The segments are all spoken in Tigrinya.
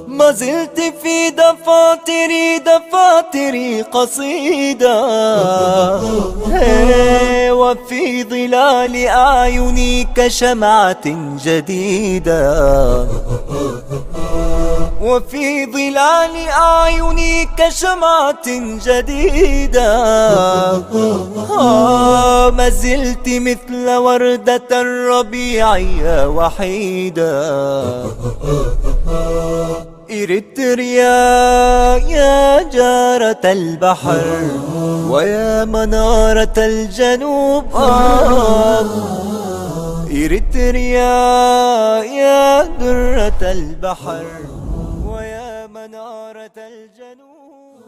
ما زلت في دفاتري، دفاتري قصيدة، وفي ظلال أعيني كشمعة جديدة، وفي ظلال أعيني كشمعة جديدة. آه، ما زلت مثل وردة الربيع يا وحيدة. إريتريا يا جارة البحر، ويا منارة الجنوب، آه. إريتريا يا درة البحر، ويا منارة الجنوب.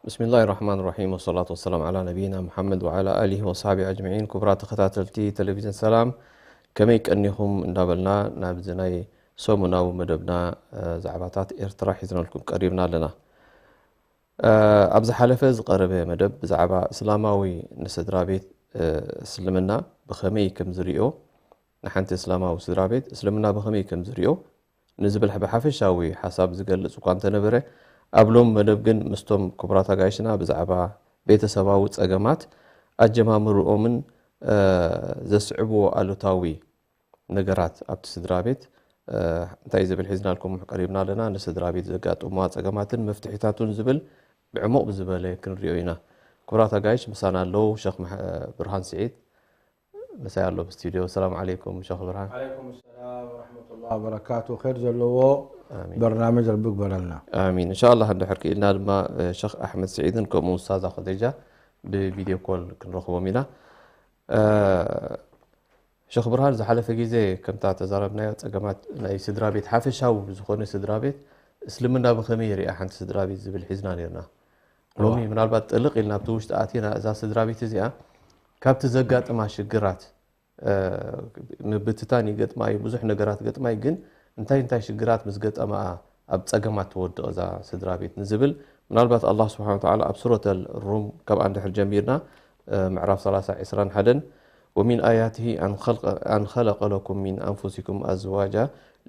بسم الله الرحمن الرحيم، والصلاة والسلام على نبينا محمد وعلى آله وصحبه أجمعين. ክቡራት ተኸታተልቲ ቴሌቪዥን ሰላም፣ ከመይ ቀኒኹም እንዳበልና ናብዚ ናይ ሰሙናዊ መደብና፣ እ፣ ዛዕባታት ኤርትራ ሒዝናልኩም ቀሪብና ኣለና። እ፣ ኣብ ዝሓለፈ ዝቐረበ መደብ ብዛዕባ እስላማዊ ንስድራ ቤት፣ እ፣ እስልምና ብኸመይ ከም ዝሪኦ፣ ንሓንቲ እስላማዊ ስድራ ቤት እስልምና ብኸመይ ከም ዝሪኦ ንዝብል ብሓፈሻዊ ሓሳብ ዝገልጽ እኳ እንተነበረ፣ ኣብ ሎሚ መደብ ግን ምስቶም ክቡራት ኣጋይሽና ብዛዕባ ቤተሰባዊ ጸገማት ኣጀማምርኦምን፣ እ፣ ዘስዕብዎ ኣሉታዊ ነገራት ኣብቲ ስድራ ቤት፣ እ፣ እንታይ ዝብል ሒዝናልኩም ቀሪብና ኣለና። ንስድራ ቤት ዘጋጥምዋ ጸገማትን መፍትሒታቱን ዝብል ብዕሙቕ ብዝበለ ክንሪኦ ኢና። ክቡራት ኣጋይሽ ምሳና ኣለዉ። ሸኽ መሐ-፣ ብርሃን ስዒድ ምሳይ ኣሎ ብስቱድዮ። ሰላም ዓለይኩም ሸኽ ብርሃን። ዓለይኩም ሰላም ወረሕመቱላሂ ወበረካቱ። ኸይር ዘለዎ ኣሚን። በርናመጅ ረቢ ግበረልና። ኣሚን። እንሻኣላህ እንድሕር ክኢልና ድማ፣ እ፣ ሸኽ ኣሕመድ ስዒድን ከምኡ ኡስታዛ ኸዲጃ ብቪድዮ ኮል ክንረኽቦም ኢና። እ፣ ሸኽ ብርሃን፣ ዝሓለፈ ግዜ ከምታ ተዛረብናዮ፣ ጸገማት ናይ ስድራ ቤት፣ ሓፈሻዊ ዝኾነ ስድራ ቤት፣ እስልምና ብኸመይ ይሪኣ ሓንቲ ስድራ ቤት ዝብል ሒዝና ነይርና። ሎሚ እዋ። ምናልባት ጥልቕ ኢልና ኣብቲ ውሽጢ ኣቲና፣ እዛ ስድራ ቤት እዚኣ ካብቲ ዘጋጥማ ሽግራት፣ እ፣ ምብትታን ይገጥማ እዩ፣ ብዙሕ ነገራት ገጥማ እዩ። ግን እንታይ እንታይ ሽግራት ምስ ገጠማኣ ኣብ ጸገማት ትወድቕ እዛ ስድራ ቤት ንዝብል፣ ምናልባት ኣላህ ስብሓነ ወተዓላ ኣብ ሱረተል ሩም፣ ካብኣ እንድሕር ጀሚርና፣ እ፣ ምዕራፍ ሰላሳ፣ ዕስራን ሓደን፣ ومن آياته أن خلق، أن خلق لكم من أنفسكم أزواجا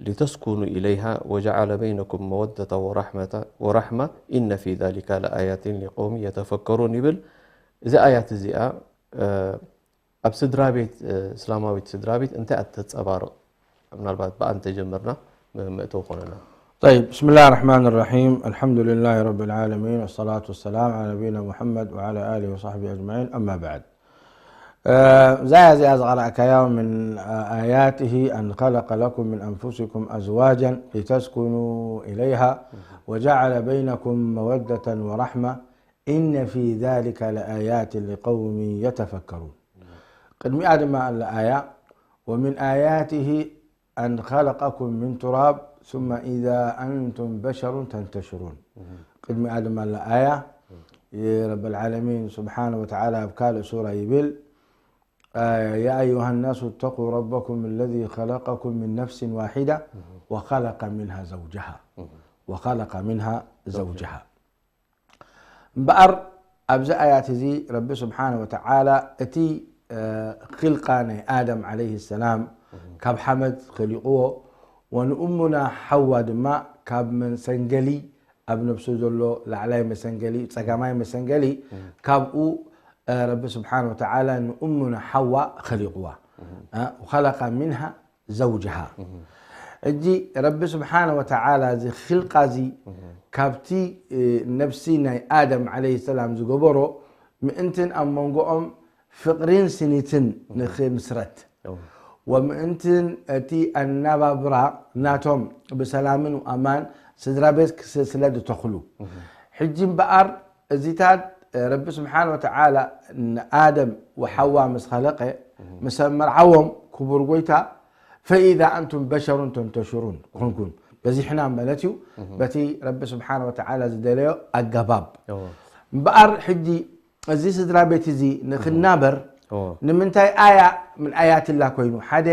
لتسكنوا إليها وجعل بينكم مودة ورحمة، ورحمة إن في ذلك لآيات لقوم يتفكرون ይብል። እዚ ኣያት እዚኣ፣ እ፣ ኣብ ስድራ ቤት፣ እ፣ እስላማዊት ስድራ ቤት እንታይ እያ ተንጸባርቕ? ምናልባት ብኣ እንተጀመርና ም-፣ መእተዊ ኮነና። طيب، بسم الله الرحمن الرحيم. الحمد لله رب العالمين، والصلاة والسلام على نبينا محمد وعلى آله وصحبه أجمعين. أما بعد. እ፣ እዛ እያ እዚኣ ዝቐረእካያ من آياته أن خلق لكم من أنفسكم أزواجا لتسكنوا إليها وجعل بينكم مودة ورحمة إن في ذلك لآيات لقوم يتفكرون. ቅድሚኣ ድማ ኣላ ኣያ، ومن آياته أن خلقكم من تراب ثم إذا أنتم بشر تنتشرون. ቅድሚኣ ድማ ኣላ ኣያ፣ ረብ العالمين سبحانه وتعالى ኣብ ካልእ ሱራ ይብል፣ آه، يا أيها الناس اتقوا ربكم الذي خلقكم من نفس واحدة وخلق منها زوجها. وخلق منها زوجها. እምበኣር ኣብዚ ኣያት እዚ ረቢ ስብሓነ ወተዓላ እቲ፣ እ፣ ኺልቃ ናይ ኣደም ዓለይሂ ሰላም ካብ ሓመድ ኸሊቕዎ፣ ወንእሙና ሓዋ ድማ ካብ መሰንገሊ፣ ኣብ ነብሱ ዘሎ ላዕላይ መሰንገሊ፣ ጸጋማይ መሰንገሊ፣ ካብኡ፣ እ፣ ረቢ ስብሓነ ወተዓላ ንእሙና ሓዋ ኸሊቕዋ። እ፣ ወኸለቀ ሚንሃ ዘውጅሃ። ሕጂ ረቢ ስብሓነ ወተዓላ እዚ ኺልቃ እዚ ካብቲ፣ እ፣ ነብሲ ናይ ኣደም ዓለይሂ ሰላም ዝገበሮ ምእንትን ኣብ መንጎኦም ፍቕሪን ስኒትን ንኽምስረት፣ ወምእንትን እቲ ኣናባብራ ናቶም ብሰላምን ኣማን ስድራ ቤት ክስ-፣ ስለ ዝተኽሉ። ሕጂ እምበኣር እዚታት ረቢ ስብሓን ወተዓላ ንኣደም ወሓዋ ምስ ኸለቀ፣ ምስ ኣመርዓዎም ክቡር ጎይታ፣ ፈኢዛ ኣንቱም በሸሩን ተንተሽሩን ኮንኩም። በዚሕና ማለት እዩ፣ በቲ ረቢ ስብሓን ወተዓላ ዝደለዮ ኣገባብ። እዎ። እምበኣር ሕጂ እዚ ስድራ ቤት እዚ ንኽናበር እዎ። ንምንታይ ኣያ ምን ኣያትላ ኮይኑ? ሓደ፣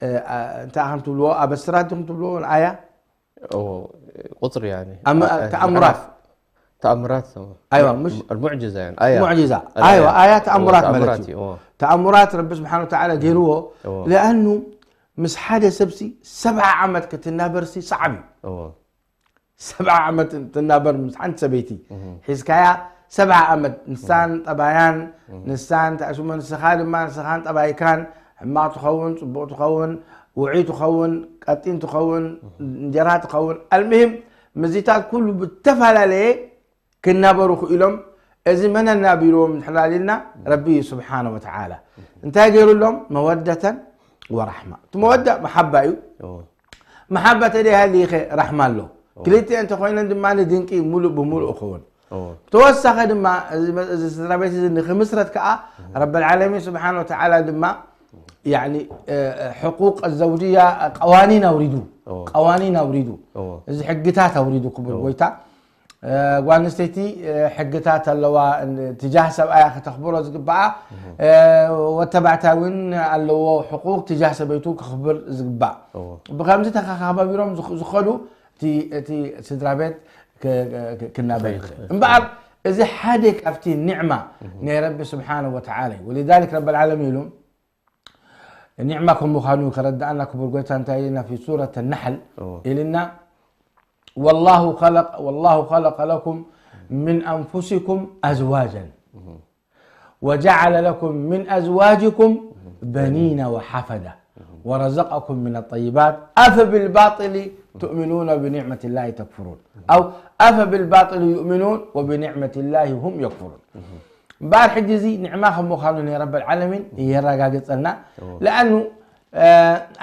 እ፣ ኣ፣ እንታይ ከም ትብልዎ፣ ኣበስራት ዲኹም ትብልዎ፣ ኣያ? እዎ፣ ቁጽሪ ያኒ። ኣም-፣ ኣ፣ ኣ፣ ተኣምራት። ተኣምራት። ኣይዋ፣ ምሽ? ኣልሙዕጅዛ ያኒ። ኣያ። ሙዕጅዛ። ኣያ። ኣይዋ፣ ኣያ ተኣምራት እዎ፣ ማለት ተኣምራት እዩ። እዩ፣ እዎ። ተኣምራት ረቢ ስብሓን ወተዓላ ገይርዎ፣ እዎ። ለኣኑ ምስ ሓደ ሰብሲ ሰብዓ ዓመት ክትናበርሲ ሰዓብ እዩ። ሰብዓ ዓመት ትናበር ምስ ሓንቲ ሰበይቲ ሒዝካያ፣ ሰብዓ ዓመት ንሳን ጠባያን፣ ንሳን ታሽሞ ንስኻ ድማ ንስኻን ጠባይካን፣ ሕማቕ ትኸውን፣ ጽቡቕ ትኸውን፣ ውዑይ ትኸውን፣ ቀጢን ትኸውን፣ እንጀራ ትኸውን፣ ኣልምሂም ምዚታት ኩሉ ብተፈላለየ ክናበሩ ክኢሎም። እዚ መን ኣናቢርዎም እንድሕር ኢልና፣ ረቢ እዩ ስብሓነ ወተዓላ። እንታይ ገይሩሎም? መወደተን ወራሕማ። እቲ መወዳ መሓባ እዩ። መሓባ ተደይሃልይኸ ራሕማ ኣሎ። ክልቲኤን እንተኮይነን ድማ ድንቂ ሙሉእ ብሙሉእ እኸውን። ተወሳኸ ድማ እዚ መ- እዚ ስድራ ቤት እዚ ንክምስረት ከዓ ረበል ዓለሚን ስብሓን ወተዓላ ድማ ያኒ ሕቁቅ ዘውጅያ ቀዋኒን ኣውሪዱ። ቀዋኒን ኣውሪዱ። እዚ ሕግታት ኣውሪዱ ክቡር ጎይታ። ጓል ኣንስተይቲ ሕግታት ኣለዋ። ትጃህ ሰብኣያ ከተኽብሮ ዝግባኣ፣ ወተባዕታይ እውን ኣለዎ ሕቁቅ ትጃህ ሰበይቱ ክኽብር ዝግባእ። ብከምዚ ተኸባቢሮም ዝኸዱ እቲ ስድራ ቤት ክናበር ይኽእል። እምበኣር እዚ ሓደ ካብቲ ኒዕማ ናይ ረቢ ስብሓነ ወተዓላ እዩ። ወሊዛሊክ ረቢ ልዓለሚን ኢሉ ኒዕማ ከም ምዃኑ ከረድኣና ክቡር ጎይታ እንታይ ኢልና ፊ ሱረት ነሕል ኢልና والله خلق والله خلق لكم من أنفسكم أزواجا وجعل لكم من أزواجكم بنين وحفدة ورزقكم من الطيبات أفبالباطل تؤمنون وبنعمة الله تكفرون أو أفبالباطل يؤمنون وبنعمة الله هم يكفرون. እምበኣር ሕጂ እዚ ንዕማ ከም ምዃኑ ናይ ረብ ዓለሚን የረጋግጸልና። ለኣኑ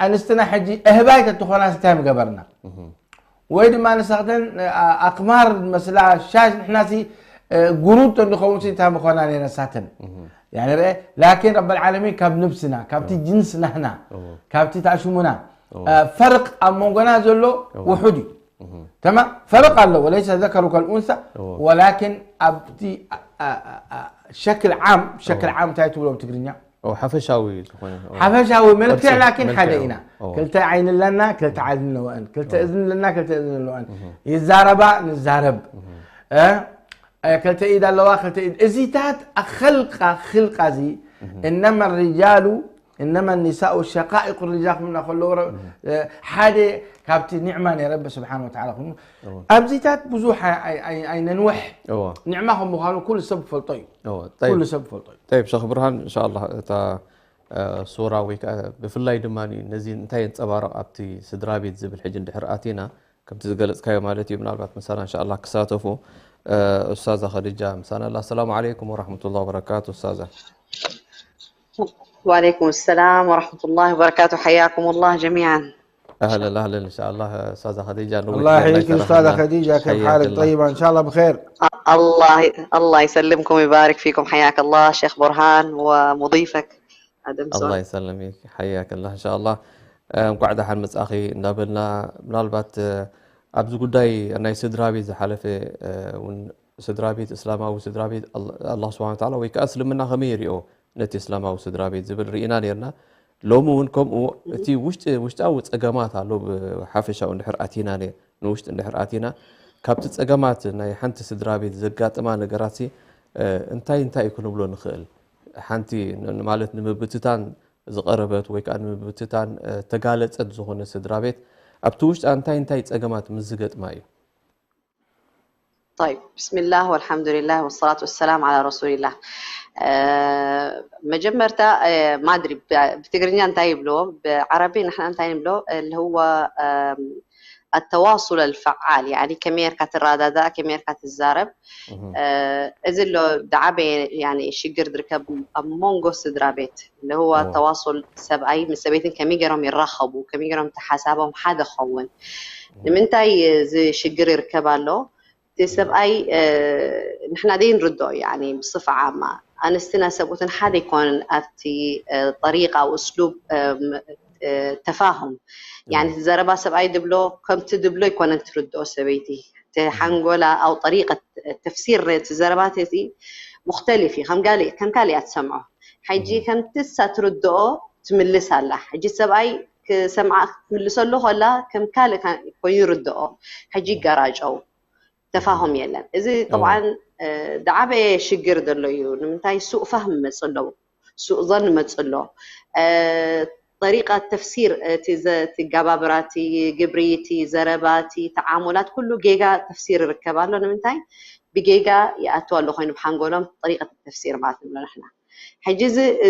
ኣንስትና ሕጂ እህባይ ተትኾና እንታይ ምገበርና? ወይ ድማ ንሳኽተን ኣክማር መስላ ሻሽ ንሕናሲ ጉሩድ ተንድኸውን እንታይ ምኾና ነይረ ንሳተን። ያኒ ርአ ላኪን ረብ ዓለሚን ካብ ነብስና ካብቲ ጅንስ ናህና ካብቲ ታሽሙና ፈርቅ ኣብ መንጎና ዘሎ ውሑድ እዩ። ተማ ፈርቅ ኣሎ ወለይሰ ዘከሩ ከልኡንሳ ወላኪን ኣብቲ ሸክል ዓም ሸክል ዓም እንታይ ትብሎም ትግርኛ ሓፈሻዊ ዝኾነ ሓፈሻዊ መልክዕ ላኪን ሓደ ኢና። ክልተ ዓይኒ ኣለና ክልተ ዓይኒ ኣለወን፣ ክልተ እዝኒ ኣለና ክልተ እዝኒ ኣለወን። ይዛረባ ንዛረብ። ክልተ ኢድ ኣለዋ ክልተ ኢድ። እዚታት ኣኸልቃ ክልቃ እዚ እነማ ሪጃሉ እነማ ኒሳኡ ሸቃኢቁ ሪጃል ክምና ከለዉ ሓደ ካብቲ ኒዕማ ናይ ረቢ ስብሓን ወተዓላ ኮይኑ ኣብዚታት ብዙሕ ኣይነንውሕ። ኒዕማ ከም ምዃኑ ኩሉ ሰብ ፈልጦ እዩ። ኩሉ ሰብ ፈልጦ እዩ። ጠይብ ሸኽ ብርሃን እንሻላ እታ ሱራ ወይ ከዓ ብፍላይ ድማ ነዚ እንታይ የንፀባረቕ ኣብቲ ስድራ ቤት ዝብል ሕጂ እንድሕር ኣቲና ከምቲ ዝገለፅካዮ ማለት እዩ። ምናልባት ምሳና እንሻላ ክሳተፉ ኡስታዛ ኸዲጃ ምሳና ኣላ። ኣሰላሙ ዓለይኩም ወራሕመቱላ ወበረካቱ ኡስታዛ። وعليكم السلام ورحمة الله وبركاته حياكم الله جميعا. اهلا اهلا ان شاء الله استاذه خديجه الله يحييك استاذه خديجه كيف حالك؟ طيبه ان شاء الله بخير. الله الله يسلمكم ويبارك فيكم حياك الله شيخ برهان ومضيفك ادم الله يسلمك حياك الله ان شاء الله. እንኳዕ ደሓን መጻኺ እንዳበልና ምናልባት ኣብዚ ጉዳይ ናይ ስድራ ቤት ዝሓለፈ እውን ስድራ ቤት እስላማዊ ስድራ ቤት ኣላህ ስብሓን ወተዓላ ወይ ከዓ እስልምና ከመይ ይሪኦ ነቲ እስላማዊ ስድራ ቤት ዝብል ርኢና ነርና። ሎሚ እውን ከምኡ እቲ ውሽጢ ውሽጣዊ ፀገማት ኣሎ። ብሓፈሻኡ እንድሕር ኣቲና ንውሽጢ እንድሕር ኣቲና ካብቲ ፀገማት ናይ ሓንቲ ስድራ ቤት ዘጋጥማ ነገራት እንታይ እንታይ ክንብሎ ንኽእል? ሓንቲ ማለት ንምብትታን ዝቐረበት ወይ ከዓ ንምብትታን ተጋለፀት ዝኾነ ስድራ ቤት ኣብቲ ውሽጣ እንታይ እንታይ ፀገማት ምስ ዝገጥማ እዩ? طيب بسم الله والحمد لله والصلاة والسلام على رسول الله. መጀመርታ ማድሪ ብትግርኛ እንታይ ይብልዎ ብዓረቢ ንሕና እንታይ ንብሎ اللي هو التواصل الفعال يعني ከመይ ጌርካ ትረዳዳእ ከመይ ጌርካ ትዛረብ እዚ ኣሎ ዝዓበየ ሽግር ዝርከብ ኣብ መንጎ ስድራ ቤት اللي هو التواصل ሰብኣይ ምስ ሰበይትን ከመይ ገይሮም ይራኸቡ ከመይ ገይሮም ተሓሳቦም ሓደ ኸውን ንምንታይ እዚ ሽግር ይርከብ ኣሎ እቲ ሰብኣይ ንሕና ደይ ንርድኦ يعني ብصفة عامة ኣንስትና ሰብኡትን ሓደ ይኮንን ኣብቲ طريقة او اسلوب ተፋሁም يعني ዘረባ ሰብኣይ ድብሎ ከምቲ ድብሎ ይኮነን ትርድኦ ሰበይቲ ተሓንጎላ او طريقة ተፍሲር ነቲ ዘረባት እዚ مختلف እዩ ከም ካልእ ከም ካልእ እያ ትሰምዖ ሕጂ ከምቲ እሳ ትርድኦ ትምልስ ኣላ ሕጂ ሰብኣይ ክሰምዓ ክትምልሰሉ ከላ ከም ካልእ ኮይኑ ይርድኦ ሕጂ ይገራጨው ተፋሁም የለን እዚ طبعا ዝዓበየ ሽግር ዘሎ እዩ ንምንታይ ሱእ ፋህም ይመፅእ ኣለዉ ሱእ ظن ይመፅእ ኣሎ ጠሪቃ ተፍሲር እቲ ዘ- እቲ ጋባብራ፣ እቲ ግብሪ፣ እቲ ዘረባ፣ እቲ ተዓሙላት ኩሉ ጌጋ ተፍሲር ይርከብ ኣሎ። ንምንታይ? ብጌጋ ይኣቱ ኣሎ ኮይኑ ብሓንጎሎም ጠሪቀት ተፍሲር ማለት ንብሎ ንሕና። ሕጂ እዚ እ፣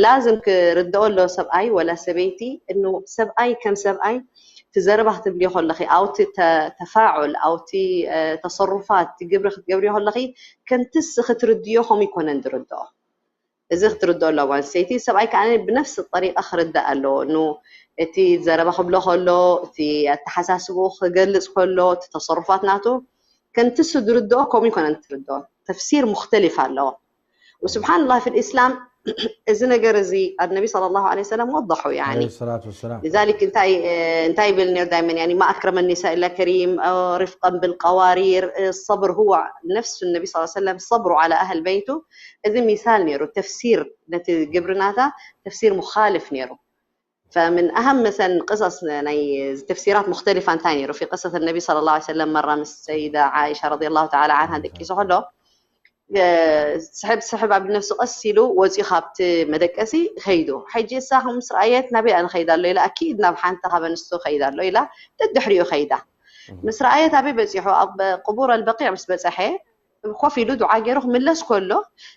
ላዝም ክርድኦ ኣሎ ሰብኣይ ወላ ሰበይቲ እኑ ሰብኣይ ከም ሰብኣይ እቲ ዘረባ ክትብልዮ ከለኺ ኣው እቲ ተ- ተፋዑል ኣው እቲ እ፣ ተሰሩፋት እቲ ግብሪ ክትገብርዮ ከለኺ ከምቲ ንስኺ ትርድዮ ከምኡ ይኮነን ዝርድኦ። እዚ ክትርድኦ ኣለዋ ኣንስተይቲ። ሰብኣይ ከዓ ብነፍሲ ጠሪቃ ክርዳእ ኣለዎ። ኑ እቲ ዘረባ ክብሎ ከሎ፣ እቲ ኣተሓሳስብኡ ክገልጽ ከሎ፣ እቲ ተሰሩፋት ናቱ ከምቲ ንሱ ዝርድኦ ከምኡ ይኮነን ትርድኦ። ተፍሲር ሙክተሊፍ ኣለዎ። وسبحان الله في الإسلام እዚ ነገር እዚ النبي صلى الله عليه وسلم وضحه يعني عليه الصلاة والسلام لذلك እንታይ እንታይ ይብል ነይሩ دائما يعني ما أكرم النساء إلا كريم رفقا بالقوارير الصبر هو نفس النبي صلى الله عليه وسلم صبره على أهل بيته እዚ مثال ነይሩ ተፍሲር ነቲ ግብርናታ ተፍሲር مخالف ነይሩ فمن أهم مثلا قصص ናይ ተፍሲራት مختلفة እንታይ ነይሩ في قصة النبي صلى الله عليه وسلم مرة ምስ السيدة عائشة رضي الله تعالى عنها ደቂሱ ከሎ ስሕብ ስሕብ ኣብ ነፍሱ ቀስ ኢሉ ወፂኡ ካብቲ መደቀሲ ከይዱ ሕጂ እሳ ምስ ረኣየት ናበይ ኣነ ከይዳ ኣሎ ኢላ ኣኪድ ናብ ሓንቲ ካብ ኣንስቶ ከይዳ ኣሎ ኢላ ደድሕሪኡ ከይዳ ምስ ረኣየት ኣበይ በፂሑ ኣብ ቅቡር ኣልበቂዕ ምስ በፀሐ ኮፍ ኢሉ ዱዓ ገይሩ ክምለስ ከሎ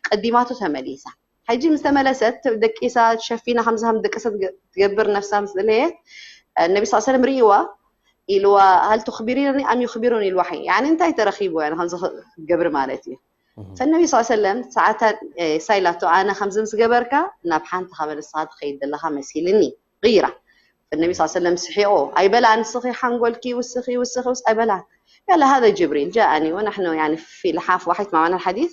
ቀዲማቱ ተመሊሳ ሕጂ ምስ ተመለሰት ደቂሳ ሸፊና ከምዚ ከም ደቀሰት ትገብር ነፍሳ ምስ ደለየት ነቢ ስ ሰለም ርእይዋ ኢልዋ هل تخبريني أم يخبرني الوحي يعني እንታይ ተረኺቡ يعني ከምዚ ክገብር ማለት እዩ فالنبي صلى الله عليه وسلم ሰዓታ ሳይላቶ ኣነ ከምዚ ምስ ገበርካ ናብ ሓንቲ ካብ ንስኻ ትኸይድ ዘለኻ መሲልኒ غيرة فالنبي صلى الله عليه وسلم ስሒቑ ኣይበላ ንስኺ ሓንጎልኪ ውስኺ ውስኺ ውስ ኣይበላ يلا هذا جبريل جاءني ونحن يعني في لحاف واحد مع معنى الحديث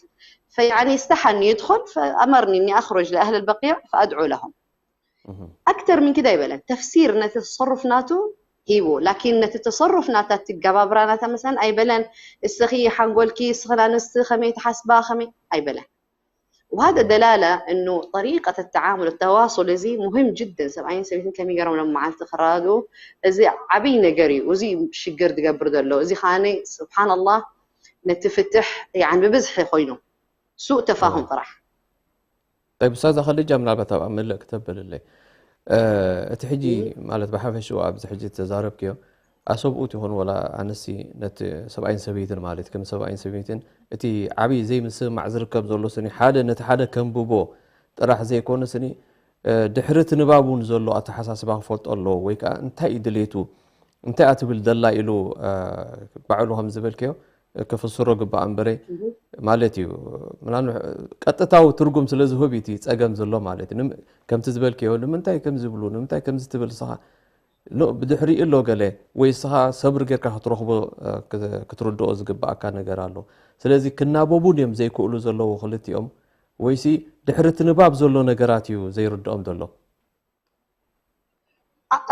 فيعني استحى أن يدخل فأمرني أني أخرج لأهل البقيع فأدعو لهم أكثر من كده ኣይበለን ተፍሲር ነቲ ተሰሩፍ ናቱ ሂቡ ላኪን ነቲ ተሰሩፍ ናታ ትገባብራ ናታ መሰለን ኣይበለን እስኺ ሓንጎልኪ እስኽን ኣንስቲ ከመይ ትሓስባ ከመይ ኣይበለን وهذا دلالة انه طريقة التعامل التواصل እዚ مهم جدا ሰብኣይን ሰበይትን ከመይ ገይሮም ሎም መዓልቲ ክረዳድኡ እዚ ዓብይ ነገር እዩ እዚ ሽግር ዝገብር ዘሎ እዚ ከዓኒ سبحان الله ነቲ ፍትሕ يعني ብብዝሒ ኮይኑ سوء تفاهم ጥራሕ طيب أستاذة خديجة ምናልባት ኣብኣ ምልእ ክተብልለይ እቲ ሕጂ ማለት ብሓፈሽኡ ኣብዚ ሕጂ ተዛረብክዮ ኣሰብኡት ይኹን ወላ ኣንስቲ ነቲ ሰብኣይን ሰበይትን ማለት ከም ሰብኣይን ሰበይትን እቲ ዓብዪ ዘይምስምማዕ ዝርከብ ዘሎ ስኒ ሓደ ነቲ ሓደ ከንብቦ ጥራሕ ዘይኮነ ስኒ ድሕሪ እቲ ንባብ እውን ዘሎ ኣተሓሳስባ ክፈልጦ ኣለዎ ወይ ከዓ እንታይ እዩ ድሌቱ እንታይ እያ ትብል ደላ ኢሉ ባዕሉ ከም ዝበልክዮ ክፍስሮ ግባእ እምበረ ማለት እዩ ምናሉ ቀጥታዊ ትርጉም ስለ ዝህብ እቲ ፀገም ዘሎ ማለት እዩ ከምቲ ዝበልክዮ ንምንታይ ከም ዝብሉ ንምንታይ ከም ዝትብል ስኻ ብድሕሪኡ ኣሎ ገለ ወይ ስኻ ሰብሪ ጌርካ ክትረኽቦ ክትርድኦ ዝግባኣካ ነገር ኣሎ ስለዚ ክናበቡ ድዮም ዘይክእሉ ዘለዉ ክልቲኦም ወይሲ ድሕሪ እቲ ንባብ ዘሎ ነገራት እዩ ዘይርድኦም ዘሎ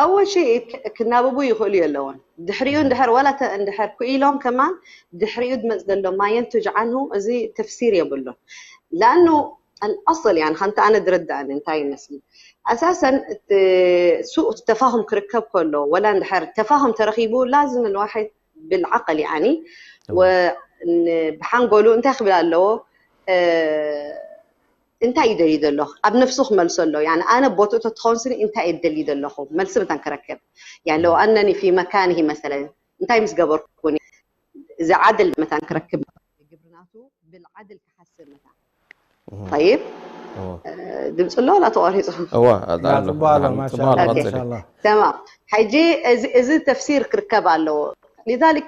أول شيء ክናበቡ ይኽእሉ የለውን ድሕሪኡ እንድሕር ዋላ እንድሕር ክኢሎም ከማን ድሕሪኡ ዝመፅ ዘሎ ما ينتج عنه እዚ ተፍሲር የብሉን لأنه الأصل يعني ከምቲ ኣነ ዝርዳእኒ እንታይ ይመስል أساسا سوء التفاهم ክርከብ ከሎ ولا እንድሕር تفاهم ተረኺቡ لازم الواحد بالعقل يعني ብሓንጎሉ እንታይ ክብል ኣለዎ እንታይ እዩ ደልዩ ዘሎ ኣብ ነፍሱ ክመልሶ ኣሎ يعني ኣነ ቦትኡ ተትኸውን ስኒ እንታይ እየ ደልዩ ዘለኹ መልሲ መታን ክረክብ يعني لو أنني في مكانه مثلا እንታይ ምስ ገበርኩኒ እዚ ዓድል መታን ክረክብ ግብርናቱ بالعدل ክሓስብ መታን طيب ድምፂ ኣሎ ላ ተቋሪፁ እዋ ጽቡቅ ኣሎ ማሻላ تمام ሕጂ እዚ ተፍሲር ክርከብ ኣለዎ لذلك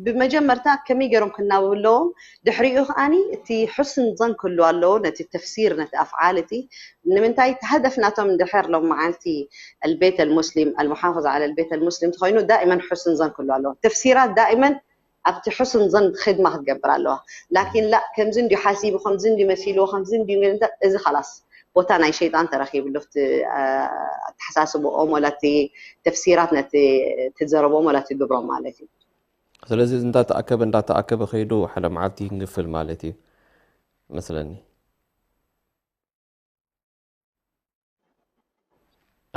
ብመጀመርታ ከመይ ገይሮም ክናበቡ ኣለዎም ድሕሪኡ ከዓኒ እቲ حسن ظن ክህልዎ ኣለዎ ነቲ ተፍሲር ነቲ ኣፍዓል እቲ ንምንታይ እቲ هدف ናቶም እንድሕር ሎም መዓልቲ البيت المسلم المحافظة على البيت المسلم ተኮይኑ دائما حسن ظن ክህልዎ ኣለዎ ተፍሲራት دائما ኣብቲ حسن ظن ክድማ ክትገብር ኣለዋ لكن لا ከምዚ እንድዩ ሓሲቡ ከምዚ እንድዩ መሲልዎ ከምዚ እንድዩ እዚ خلاص ቦታ ናይ ሸይጣን ተረኺብሉ እቲ ኣተሓሳስብኦም ወላ እቲ ተፍሲራት ነቲ ትዘረቦም ወላ እቲ ግብሮም ማለት እዩ ስለዚ እንዳተኣከበ እንዳተኣከበ ከይዱ ሓደ መዓልቲ ይንግፍል ማለት እዩ መስለኒ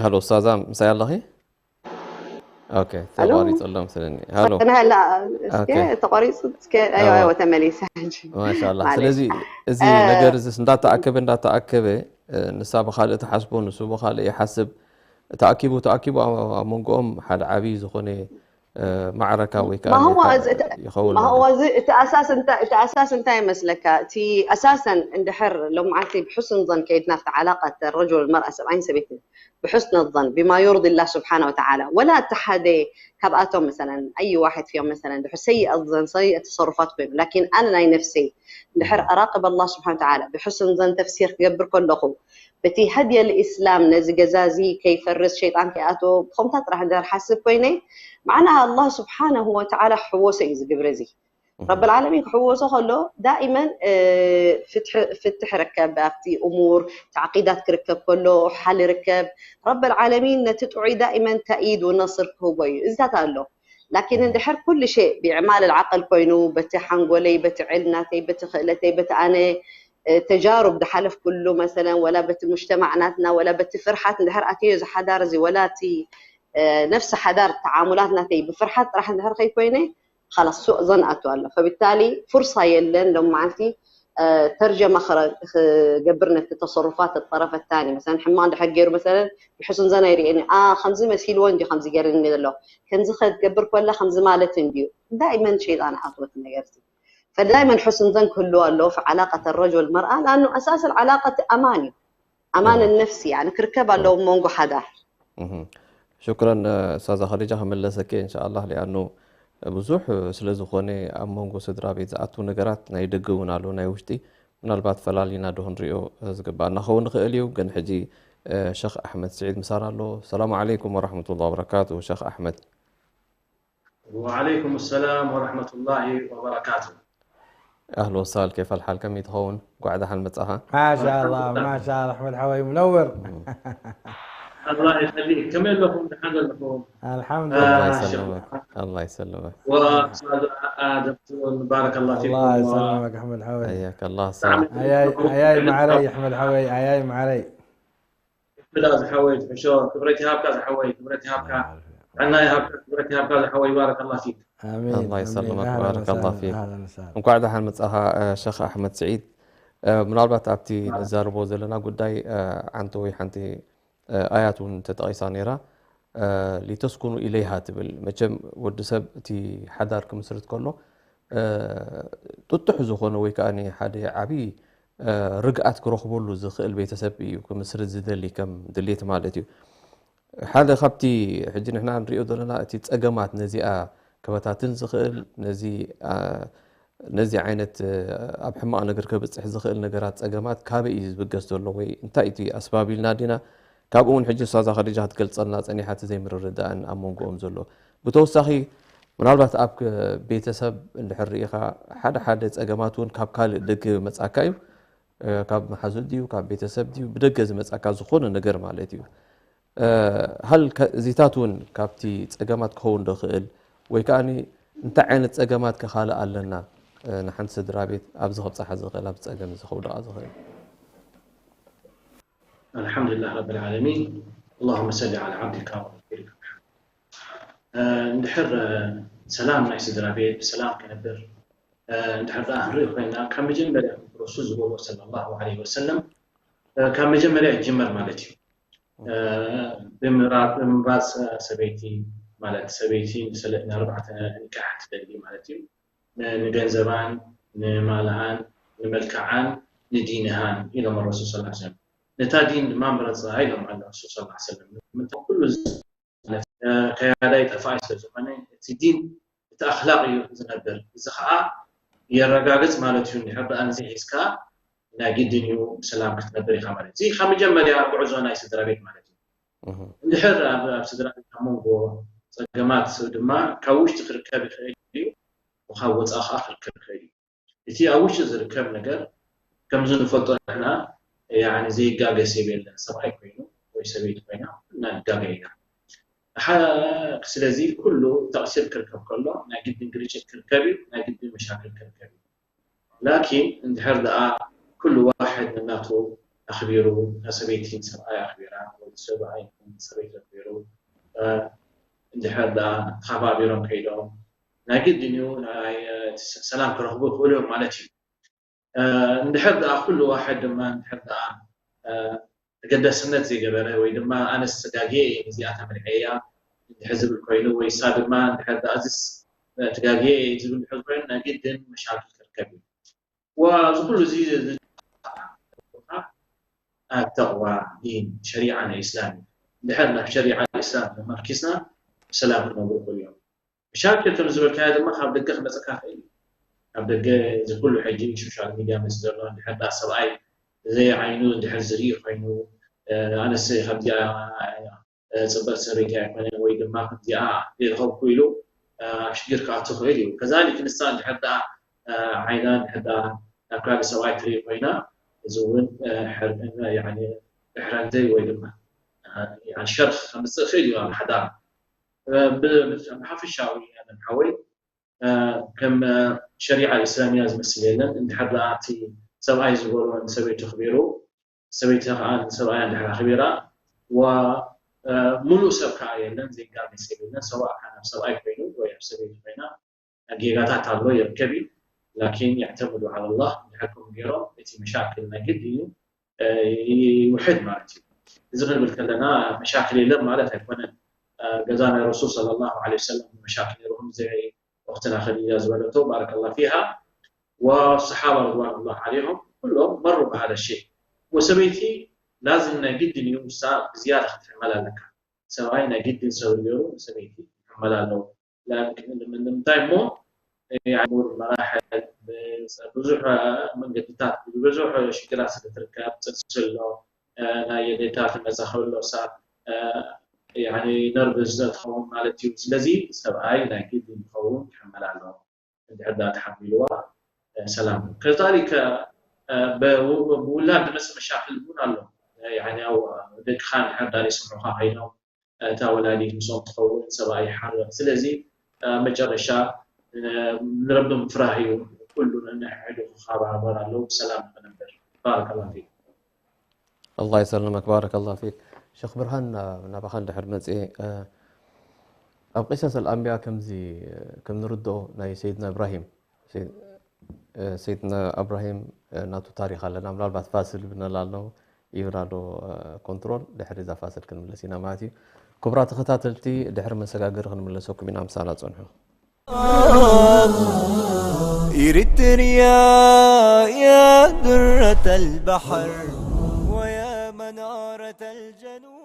ሃሎ ኡስታዛ ምሳይ ኣለኺ ኦኬ ተቋሪፁ ኣሎ መስለኒ ሃሎ ተቋሪፁ ተመሊሰ ማሻላ ስለዚ እዚ ነገር እዚ እንዳተኣከበ እንዳተኣከበ ንሳ ብካልእ ትሓስቦ ንሱ ብካልእ ይሓስብ ተኣኪቡ ተኣኪቡ ኣብ ኣብ መንጎኦም ሓደ ዓብዪ ዝኾነ እ፣ ማዕረካ ወይ ከዓ ما هو ኔታ እዚ- እቲ- ይኸውን ما هو ማለት እዩ። እዚ- እቲ ኣሳስ እንታይ እቲ ኣሳስ እንታይ ይመስለካ? እቲ ኣሳሰን እንድሕር ሎምዓንቲ ብሕሱን ظن ከይድና ኣብቲ ዓላቀት ረጁል መርኣ ሰብኣይን ሰበይትን ብሕስነ ظن بما يرضي الله سبحانه وتعالى ولا እቲ ሓደ ካብኣቶም مثلا أي واحد فيهم مثلا ድሕር سيء الظن سيء التصرفات ኮይኑ لكن ኣነ ናይ ነፍሰይ እንድሕር أراقب الله سبحانه وتعالى ብሕሱን ظن ተፍሲር ክገብር ከለኹ በቲ هدي الإسلام ነዚ ገዛ እዚ ከይፈርስ ሸይጣን ከይኣትዎ ብኸምታ ጥራሕ እንድሕር ሓስብ ኮይነ معناها الله سبحانه وتعالى ክሕወሶ እዩ እዚ ግብሪ እዚ ረብ العالمين ክሕወሶ ከሎ دائما ፍትሒ ፍትሒ ርከብ ኣብቲ እሙር تعقيدات ክርከብ ከሎ ሓል ይርከብ ረብ العالمين ነቲ ጥዑይ دائما تأييد ونصر ክህቦ እዩ እዚታት ኣሎ لكن እንድሕር ኩሉ شيء ብإعمال العقل ኮይኑ በቲ ሓንጎለይ በቲ ዕልም ናተይ በቲ ክእለተይ በቲ ኣነ ተጃሩብ ዝሓለፍኩሉ መሰለን ወላ በቲ ሙጅተማዕ ናትና ወላ በቲ ፍርሓት እንድሕር ኣትዮ እዚ ሓዳር እዚ ወላ እቲ ነፍሲ ሓዳር ተዓሙላት ናተይ ብፍርሓት ጥራሕ እንድሕር ከይኮይነ خلاص سوء ظن ኣቱ ኣሎ فبالتالي فرصة የለን ሎም መዓልቲ ተርጀማ ክገብር ነቲ ተሰሩፋት ጠረፈ ታኒ መሰለን ሕማቅ እንድሕር ገይሩ መሰለን ብሕሱን ظن ኣይርእየኒ ኣ ከምዚ መሲልዎ እንዲ ከምዚ ገይርኒ ዘሎ ከምዚ ከትገብር ኮላ ከምዚ ማለት እንድዩ دائما ሸይጣን ኣትወት ነገር فدائما حسن ظن ክህልዎ ኣለዎ في علاقة الرجل والمرأة لأنه أساس العلاقة أمان እዩ أمان النفس يعني ክርከብ ኣለዎ መንጎ ሓዳር ሽኩረን ኡስታዛ ኸዲጃ ክምለሰኪ እንሻኣላህ ሊኣኑ ብዙሕ ስለ ዝኾነ ኣብ መንጎ ስድራ ቤት ዝኣቱ ነገራት ናይ ደገ እውን ኣሎ ናይ ውሽጢ ምናልባት ፈላሊና ዶ ክንሪኦ ዝግባኣና ክኸውን ንኽእል እዩ ግን ሕጂ ሸኽ ኣሕመድ ስዒድ ምሳና ኣሎ ሰላሙ ዓለይኩም ወራሕመቱላ ወበረካቱ ሸኽ ኣሕመድ وعليكم السلام ورحمة الله وبركاته ኣህሎ ወሳል ኬፍ ኣልሓል ከመይ ትኸውን ጓዕ ደሓን መጻኻ ማሻ ኣላ ማሻ ኣላ ኣሕመድ ሓወይ ምነውር الله يخليك كم لكم دحان لكم ኣልሓምዱላ ይሰልመክ ኣላ ይሰልመክ وأستاذ آدم تون بارك الله فيكم ኣላ ይሰልመክ ኣሕመድ ሓወይ حياك الله ኣያይ ኣያይ ማዕረይ ኣሕመድ ሓወይ ኣያይ ማዕረይ ብላ ዝሓወይ ትሕሾ ክብረት ይሃብካ ዝሓወይ ክብረት ይሃብካ ጥዕና ይሃብካ ክብረት ይሃብካ ዝሓወይ بارك الله فيك ኣሜን الله يسلمك ኣሜን። بارك الله ኣህለን فيك ኣህለን ወሰህለን። እንኳዕ ደሓን መጻኻ ሸኽ ኣሕመድ ስዒድ ምናልባት ኣብቲ ንዛርቦ ዘለና ጉዳይ ዓንቶ ወይ ሓንቲ ኣያት እውን ተጠቒሳ ነይራ ሊተስኩኑ ኢለይሃ ትብል መቸም ወዲ ሰብ እቲ ሓዳር ክምስርት ከሎ ጥጡሕ ዝኾነ ወይ ከዓ ሓደ ዓብዪ ርግኣት ክረኽበሉ ዝኽእል ቤተሰብ እዩ ክምስርት ዝደሊ ከም ድሌት ማለት እዩ ሓደ ካብቲ ሕጂ ንሕና ንሪኦ ዘለና እቲ ፀገማት ነዚኣ ክበታትን ዝኽእል ነዚ ነዚ ዓይነት ኣብ ሕማቕ ነገር ከብፅሕ ዝኽእል ነገራት ፀገማት ካበይ እዩ ዝብገስ ዘሎ ወይ እንታይ እቲ ኣስባብ ኢልና ዲና ካብኡ እውን ሕጂ ኡስታዛ ኸዲጃ ክትገልፀልና ፀኒሓ እቲ ዘይምርርዳእን ኣብ መንጎኦም ዘሎ ብተወሳኺ ምናልባት ኣብ ቤተሰብ እንድሕር ርኢኻ ሓደ ሓደ ፀገማት እውን ካብ ካልእ ደገ መፃካ እዩ ካብ መሓዙት ድዩ ካብ ቤተሰብ ድዩ ብደገ ዝመፃካ ዝኾነ ነገር ማለት እዩ ሃል እዚታት እውን ካብቲ ፀገማት ክኸውን ዶ ክእል ወይ ከዓ እንታይ ዓይነት ፀገማት ከካልእ ኣለና ንሓንቲ ስድራ ቤት ኣብዚ ከብፅሓ ዝኽእል ኣብ ፀገም እዚ ከውድቓ ዝኽእል الحمد لله رب العالمين اللهم صل على عبدك ورسولك محمد እንድሕር ሰላም ናይ ስድራ ቤት ብሰላም ክነብር እንድሕር ደኣ ክንርኢ ኮይና ካብ መጀመርያ ረሱል ዝበልዎ صلى الله عليه وسلم ካብ መጀመርያ ይጅመር ማለት እዩ ብምምራፅ ሰበይቲ ማለት ሰበይቲ ንሰለስተ ንኣርባዕተ ኒካሕ ትደሊ ማለት እዩ ንገንዘባን ንማልኣን ንመልክዓን ንዲንሃን ኢሎም ረሱል ስ ሰለም ነታ ዲን ድማ ምረፃ ኢሎም ኣለ ረሱል ስ ሰለም ምንታይ ኩሉ ከያዳ ይጠፋእ ስለ ዝኾነ እቲ ዲን እቲ ኣክላቅ እዩ ዝነብር እዚ ከዓ የረጋግፅ ማለት እዩ እንድሕር ደኣ ንዚ ሒዝካ ናይ ግድን እዩ ብሰላም ክትነብር ኢኻ ማለት እዚ ካብ መጀመርያ ጉዕዞ ናይ ስድራ ቤት ማለት እዩ እንድሕር ኣብ ስድራ ቤት ኣብ መንጎ ፀገማት ድማ ካብ ውሽጢ ክርከብ ይኽእል እዩ ካብ ወፃኢ ከዓ ክርከብ ይኽእል እዩ እቲ ኣብ ውሽጢ ዝርከብ ነገር ከምዚ ንፈልጦ ንሕና ዘይጋገ ሰብ የለን ሰብኣይ ኮይኑ ወይ ሰበይቲ ኮይና ኩልና ንጋገ ኢና ስለዚ ኩሉ ተቕሲር ክርከብ ከሎ ናይ ግድን ግርጭት ክርከብ እዩ ናይ ግድን መሻክል ክርከብ እዩ ላኪን እንድሕር ደኣ ኩሉ ዋሕድ ነናቱ ኣኽቢሩ ሰበይቲ ሰብኣይ ኣኽቢራ ሰብኣይ ሰበይቲ ኣኽቢሩ እንድሕር ደኣ ተኸባቢሮም ከይዶም ናይ ግድን እዩ ሰላም ክረኽቡ ይኽእሉ እዮም ማለት እዩ እንድሕር ደኣ ኩሉ ዋሕድ ድማ እንድሕር ደኣ ተገዳስነት ዘይገበረ ወይ ድማ ኣነስ ተጋግየ እየ ነዚኣ ተመርዕየያ እንድሕር ዝብል ኮይኑ ወይ እሳ ድማ እንድሕር ደኣ እዚስ ተጋግየ እየ ዝብል እንድሕር ኮይኑ ናይ ግድን መሻክል ክርከብ እዩ። ወዚ ኩሉ እዚ ኣተቕዋ ዲን ሸሪዓ ናይ እስላም እዩ። እንድሕር ናብ ሸሪዓ እስላም ተመርኪስና ብሰላም ክነብሩ ይኽእሉ እዮም። መሻክል ከም ዝበልካዮ ድማ ካብ ደገ ክመፀካ ይኽእል እዩ። ካብ ደገ እዚ ኩሉ ሕጂ ሶሻል ሚድያ መፂ ዘሎ እንድሕር ደኣ ሰብኣይ ዘይዓይኑ እንድሕር ዝርኢ ኮይኑ ኣነስ ከምዚኣ ፅብቕቲ ሰበይቲ ኣይኮነን ወይ ድማ ከምዚኣ ዘይረኸብኩ ኢሉ ኣብ ሽግር ክኣቱ ይኽእል እዩ። ከዛሊክ ንሳ እንድሕር ደኣ ዓይና እንድሕር ደኣ ናብ ካልእ ሰብኣይ ትርኢ ኮይና እዚ እውን ሕርሕርተይ ወይ ድማ ሸርኽ ከምፅእ ይኽእል እዩ ኣብ ሓዳር። ብሓፈሻዊ ሓወይ ከም ሸሪዓ ኢስላሚያ ዝመስል የለን። እንድሕር ደኣ እቲ ሰብኣይ ዝበሎ ንሰበይቱ ኣኽቢሩ ሰበይቲ ከዓ ንሰብኣያ እንድሕር ኣኽቢራ ሙሉእ ሰብ ከዓ የለን ዘይጋመ ሰብ የለን። ሰብኣ ከዓ ናብ ሰብኣይ ኮይኑ ወይ ኣብ ሰበይቲ ኮይና ጌጋታት ኣሎ ይርከብ እዩ። ላኪን يعتمد على الله እንድሕር ከምኡ ገይሮም እቲ መሻክል ናይ ግዲ እዩ ይውሕድ ማለት እዩ። እዚ ክንብል ከለና መሻክል የለን ማለት ኣይኮነን። ገዛ ናይ ረሱል صلى الله عليه وسلم መሻክል ነይሩ ከምዚ ወቅትና ከዲዳ ዝበለቶ بارك الله فيها والصحابة رضوان الله عليهم ኩሎም መሩ بهذا الشيء። ወሰበይቲ ላዝም ናይ ግድን እዩ ንሳ ብዝያዳ ክትሕመል ኣለካ። ሰብኣይ ናይ ግድን ሰብ ገይሩ ንሰበይቲ ክሕመል ኣለዎ። ንምንታይ እሞ ሙር መራሕል ብዙሕ መንገድታት ብዙሕ ሽግራት ስለ ትርከብ ፅንሲ ኣሎ ናይ የዴታ ትመፃ ከሎ ሳ ነርቭስ ትኸውን ማለት እዩ። ስለዚ ሰብኣይ ናይ ግድን ይኸውን ክሕመል ኣለዎ። እንድሕር ደኣ ተሓሚልዋ ሰላም። ከዛሊከ ብውላድ ዝመፅእ መሻክል እውን ኣሎ። ደቅኻ እንድሕር ደኣ ይስምዑኻ ኮይኖም እታ ወላዲት ምስኦም ትኸውን ሰብኣይ ይሓርቕ። ስለዚ ኣብ መጨረሻ ንረቢ ምፍራህ እዩ ኩሉ ነንሕድሕዱ ክኸባበር ኣለዎ ብሰላም ንኽነብር። ባረከላሁ ፊኩም። الله يسلمك بارك الله فيك شيخ برهان ናባኻ እንድሕር መፅኤ ኣብ قصص الأنبياء ከምዚ ከም ንርድኦ ናይ ሰይድና እብራሂም ሰይድና እብራሂም ናቱ ታሪክ ኣለና ምናልባት ፋሲል ይብለና ኣሎ ይብል ኣሎ ኮንትሮል ድሕሪ እዛ ፋሲል ክንምለስ ኢና ማለት እዩ ክቡራት ተኸታተልቲ ድሕሪ መሰጋገሪ ክንምለሰኩም ኢና ምሳና ፅንሑ إريتريا يا درة البحر ويا منارة الجنوب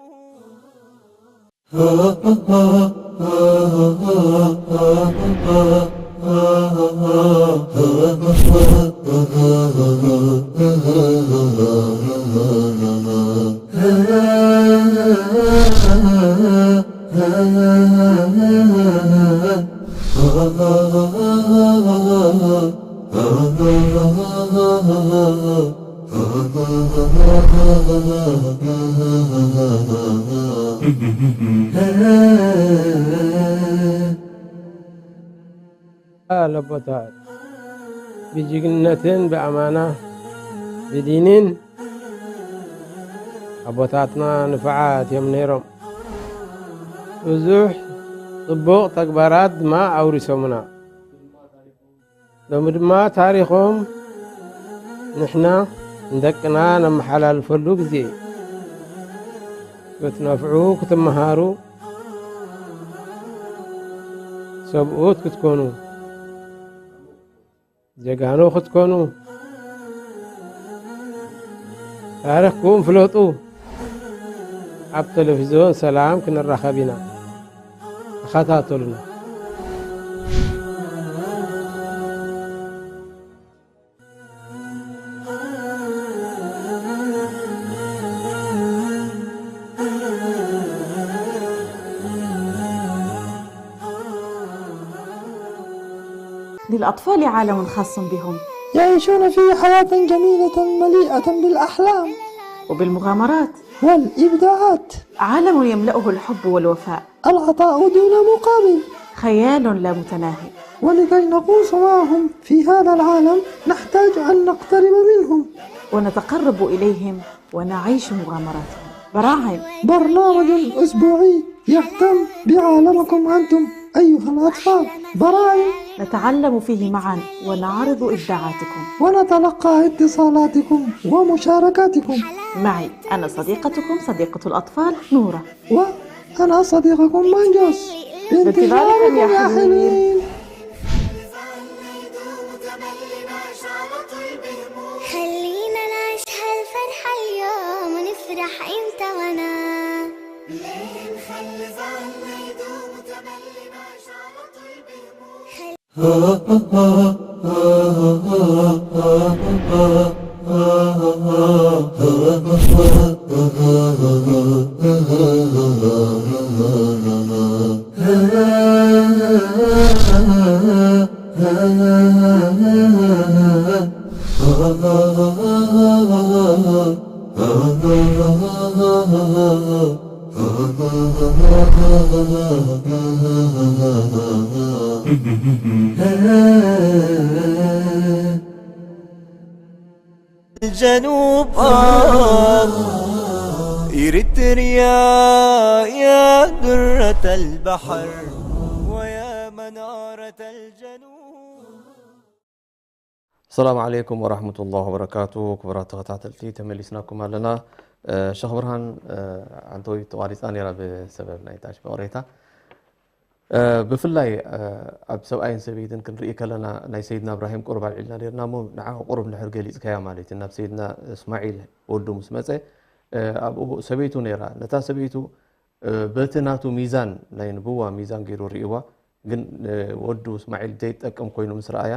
ለቦታት ብጅግንነትን ብኣማና ብዲንን ኣቦታትና ንፉዓት እዮም ነይሮም። ብዙሕ ጽቡቕ ተግባራት ድማ ኣውሪሶምና። ሎሚ ድማ ታሪኾም ንሕና ንደቅና ነመሓላልፈሉ ግዜ እዩ። ክትነፍዑ፣ ክትመሃሩ፣ ሰብኡት ክትኮኑ፣ ጀጋኑ ክትኮኑ፣ ታሪኽኩም ፍለጡ። ኣብ ቴሌቪዝዮን ሰላም ክንራኸብ ኢና። ተኸታተሉና። للأطفال عالم خاص بهم. يعيشون في حياة جميلة مليئة بالأحلام وبالمغامرات. والإبداعات. عالم يملأه الحب والوفاء. العطاء دون مقابل. خيال لا متناهي. ولكي نغوص معهم في هذا العالم نحتاج أن نقترب منهم. ونتقرب إليهم ونعيش مغامراتهم. براعم. برنامج أسبوعي يهتم بعالمكم أنتم أيها الأطفال، برائي. نتعلم فيه معا ونعرض إبداعاتكم. ونتلقى اتصالاتكم ومشاركاتكم. معي أنا صديقتكم صديقة الأطفال نورة. وأنا صديقكم مانجوس. بانتظاركم يا بانتظاركم حلوين. خلينا نعيش هالفرحة اليوم ونفرح انت وانا. ليه نخلي زعلنا يدوم وتملي ماشي على طول بيموت؟ الجنوب آه إريتريا يا درة البحر ويا منارة الجنوب. ሰላም ዓለይኩም ወራህመቱላሂ ወበረካቱ። ክቡራት ተኸታተልቲ፣ ተመሊስናኩም ኣለና። እ፣ ሸኽ ብርሃን፣ እ፣ ዓንተወይ ተቋሪፃ ነይራ ብሰበብ ናይ ታሽ መቕሬታ። እ፣ ብፍላይ፣ እ፣ ኣብ ሰብኣይን ሰበይትን ክንርኢ ከለና ናይ ሰይድና እብራሂም ቁሩብ ኣልዒልና ነርና እሞ ንዓ ቁሩብ እንድሕር ገሊፅካያ ማለት እዩ። ናብ ሰይድና እስማዒል ወዱ ምስ መፀ፣ እ፣ ኣብኡ ሰበይቱ ነይራ። ነታ ሰበይቱ፣ እ፣ በቲ ናቱ ሚዛን ናይ ንብዋ ሚዛን ገይሩ ርእይዋ። ግን፣ እ፣ ወዱ እስማዒል ዘይጠቅም ኮይኑ ምስ ረኣያ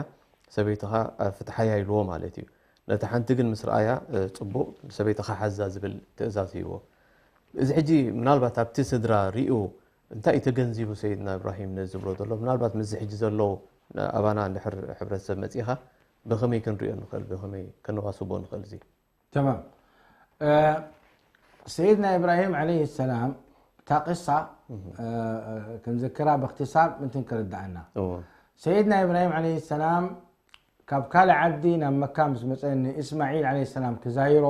ሰበይትኻ፣ እ፣ ፍትሓያ ኢልዎ ማለት እዩ። ነታ ሓንቲ ግን ምስ ረኣያ፣ እ፣ ጽቡቕ ሰበይትኻ ሓዛ ዝብል ትእዛዝ ሂብዎ። እዚ ሕጂ ምናልባት ኣብቲ ስድራ ሪኡ እንታይ እዩ ተገንዚቡ ሰይድና እብራሂም ነዚ ዝብሎ ዘሎ? ምናልባት ምስዚ ሕጂ ዘሎ ኣባና እንድሕር ሕብረተሰብ መጺኻ ብኸመይ ክንሪኦ ንኽእል? ብኸመይ ከነዋስቦ ንኽእል እዚ? تمام. ሰይድና ኢብራሂም ዓለይሂ ሰላም እታ ቅሳ ክንዝክራ ብእክትሳር ምንትን ክርድኣና። ሰይድና ኢብራሂም ዓለይሂ ሰላም ካብ ካልእ ዓዲ ናብ መካ ምስ መፀ ንእስማዒል ዓለይሂ ሰላም ክዛይሮ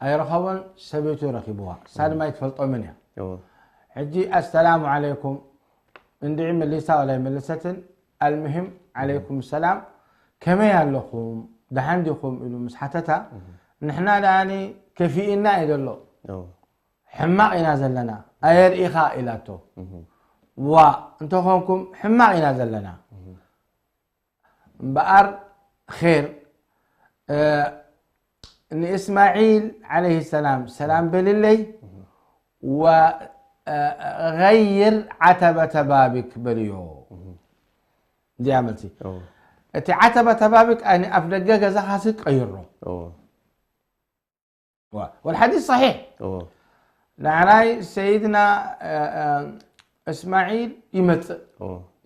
ኣይረኸቦን፣ ሰበይቱ ረኺብዋ። እሳ ድማ ኣይትፈልጦምን እያ። ሕጂ ኣሰላሙ ዓለይኩም እንድዒ መሊሳ ዋላ ኣይመለሰትን። ኣልምሂም ዓለይኩም ሰላም ከመይ ኣለኹም ደሓን ዲኹም ኢሉ ምስ ሓተታ ንሕና ደኣኒ ከፊእና እዩ ዘሎ ሕማቕ ኢና ዘለና ኣየርኢኻ ኢላቶ። ዋ እንተኾንኩም ሕማቕ ኢና ዘለና እምበኣር ር ንእስማዒል ዓለይሂ ሰላም ሰላም በልለይ ወገይር ዓተበተ ባቢክ በልዮ። እንዲያ መልሲ እቲ ዓተበተ ባቢክ ኣፍ ደገ ገዛኻ ሲ ቀይሮ። والحديث صحيح. ንዓናይ ሰይድና እስማዒል ይመፅእ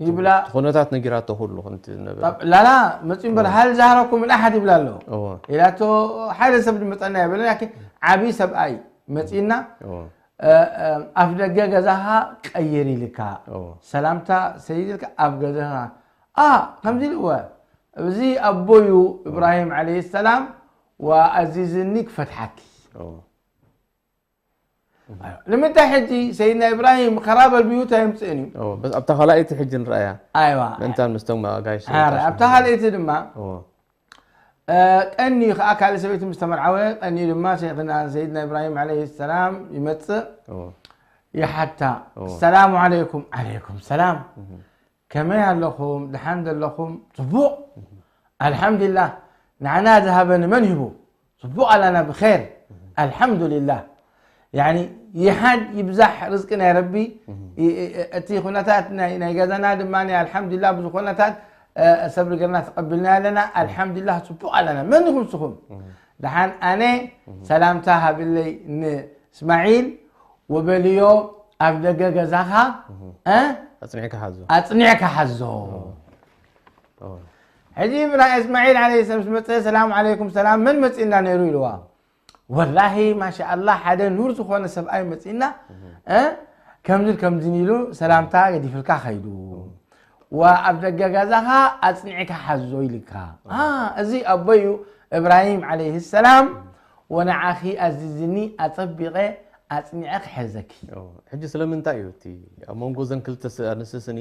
ይብላ። ኩነታት ነጊራቶ ኩሉ ከምቲ ዝነበረ ላላ መፅኡ እምበር ሃል ዛህረኩም ኣሓድ ይብላ ኣሎ ኢላቶ። ሓደ ሰብ ድመፀና ይበለ ዓብዪ ሰብኣይ መፂና ኣፍ ደገ ገዛኻ ቀይር ኢልካ ሰላምታ ሰይድ ኢልካ ኣብ ገዛኻ ከምዚ ኢልዎ እዚ ኣቦዩ እብራሂም ዓለይሂ ሰላም ወኣዚዝኒ ክፈትሓኪ ንምንታይ ሕጂ ሰይድና ኢብራሂም ኸራበል ብዩታ የምፅእን እዩ። ኣብታ ካልኣይቲ ሕጂ ንረኣያ ኣይዋ ምእንታን ምስቶም ኣጋይሽ ሓረ ኣብታ ካልኣይቲ ድማ ቀንዩ ከዓ ካልእ ሰበይቲ ምስ ተመርዓወ ቀንዩ ድማ ሸይኽና ሰይድና ኢብራሂም ዓለይሂ ሰላም ይመፅእ ይሓታ ሰላሙ ዓለይኩም ዓለይኩም ሰላም ከመይ ኣለኹም ደሓን ዘለኹም ፅቡቕ ኣልሓምዱሊላህ ንዓና ዝሃበኒ መን ሂቡ ፅቡቕ ኣለና ብኸይር ኣልሓምዱሊላህ ያኒ ይሓድ ይብዛሕ ርዝቂ ናይ ረቢ እቲ ኩነታት ናይ ገዛና ድማ ኣልሓምዱሊላህ ብዙ ኩነታት ሰብ ርገና ተቐቢልና ኣለና ኣልሓምዱሊላህ ፅቡቕ ኣለና መን ኢኹም ንስኹም ደሓን ኣነ ሰላምታ ሃብለይ ንእስማዒል ወበልዮ ኣብ ደገ ገዛኻ እ ኣጽኒዕካ ሓዞ ኣጽኒዕካ ሓዞ ሕጂ ኢብራሂም እስማዒል ዓለይሂ ሰላም ምስ መጸ ሰላም ዓለይኩም ሰላም መን መጺእና ነይሩ ኢልዋ ወላሂ ማሻኣላህ ሓደ ኑር ዝኾነ ሰብኣይ መጺእና እ ከምዝን ከምዝን ኢሉ ሰላምታ ገዲፍልካ ኸይዱ ወኣብ ደገ ገዛኻ ኣጽኒዕካ ሓዞ ኢልካ አ፣ እዚ ኣቦዩ እብራሂም ዓለይሂ ሰላም ወንዓኺ ኣዚዝኒ ኣጸቢቐ ኣጽኒዐ ክሕዘኪ። ሕጂ ስለምንታይ እዩ እቲ ኣብ መንጎ እዘን ክልተ ኣንስቲ ስኒ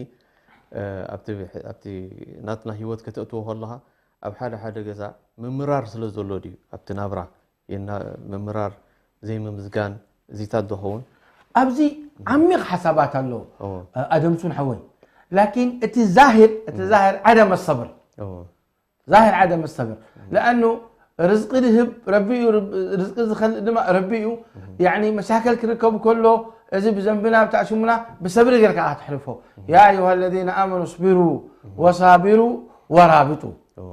እ፣ ኣብቲ ብሕ-፣ ኣብቲ ናትና ህይወት ከተእትዎ ከለኻ፣ ኣብ ሓደ ሓደ ገዛ ምምራር ስለ ዘሎ ድዩ? ኣብቲ ናብራ የና-፣ ምምራር፣ ዘይምምዝጋን፣ እዚታት ዝኸውን? ኣብዚ ዓሚቕ ሓሳባት ኣሎ፣ እዎ። እ፣ ኣደምሱን ሓወይ። ላኪን እቲ ዛሂር፣ እቲ እም። ዛሂር ዓደም ኣሰብር። እዎ። ዛሂር ዓደም ኣሰብር። እም። ለኣኑ ርዝቂ ዝህብ ረቢ እዩ፣ ርብ-፣ ርዝቂ ዝኸልእ ድማ ረቢ እዩ። እም። ያዕኒ መሻከል ክርከብ ከሎ፣ እዚ ብዘንብና፣ ብታዕሽሙና፣ ብሰብሪ ጌርካ ክትሕልፎ። እም። ያ ኣዩሃ ለዚነ ኣመኑ ስቢሩ እም። ወሳቢሩ ወራብጡ። እዎ።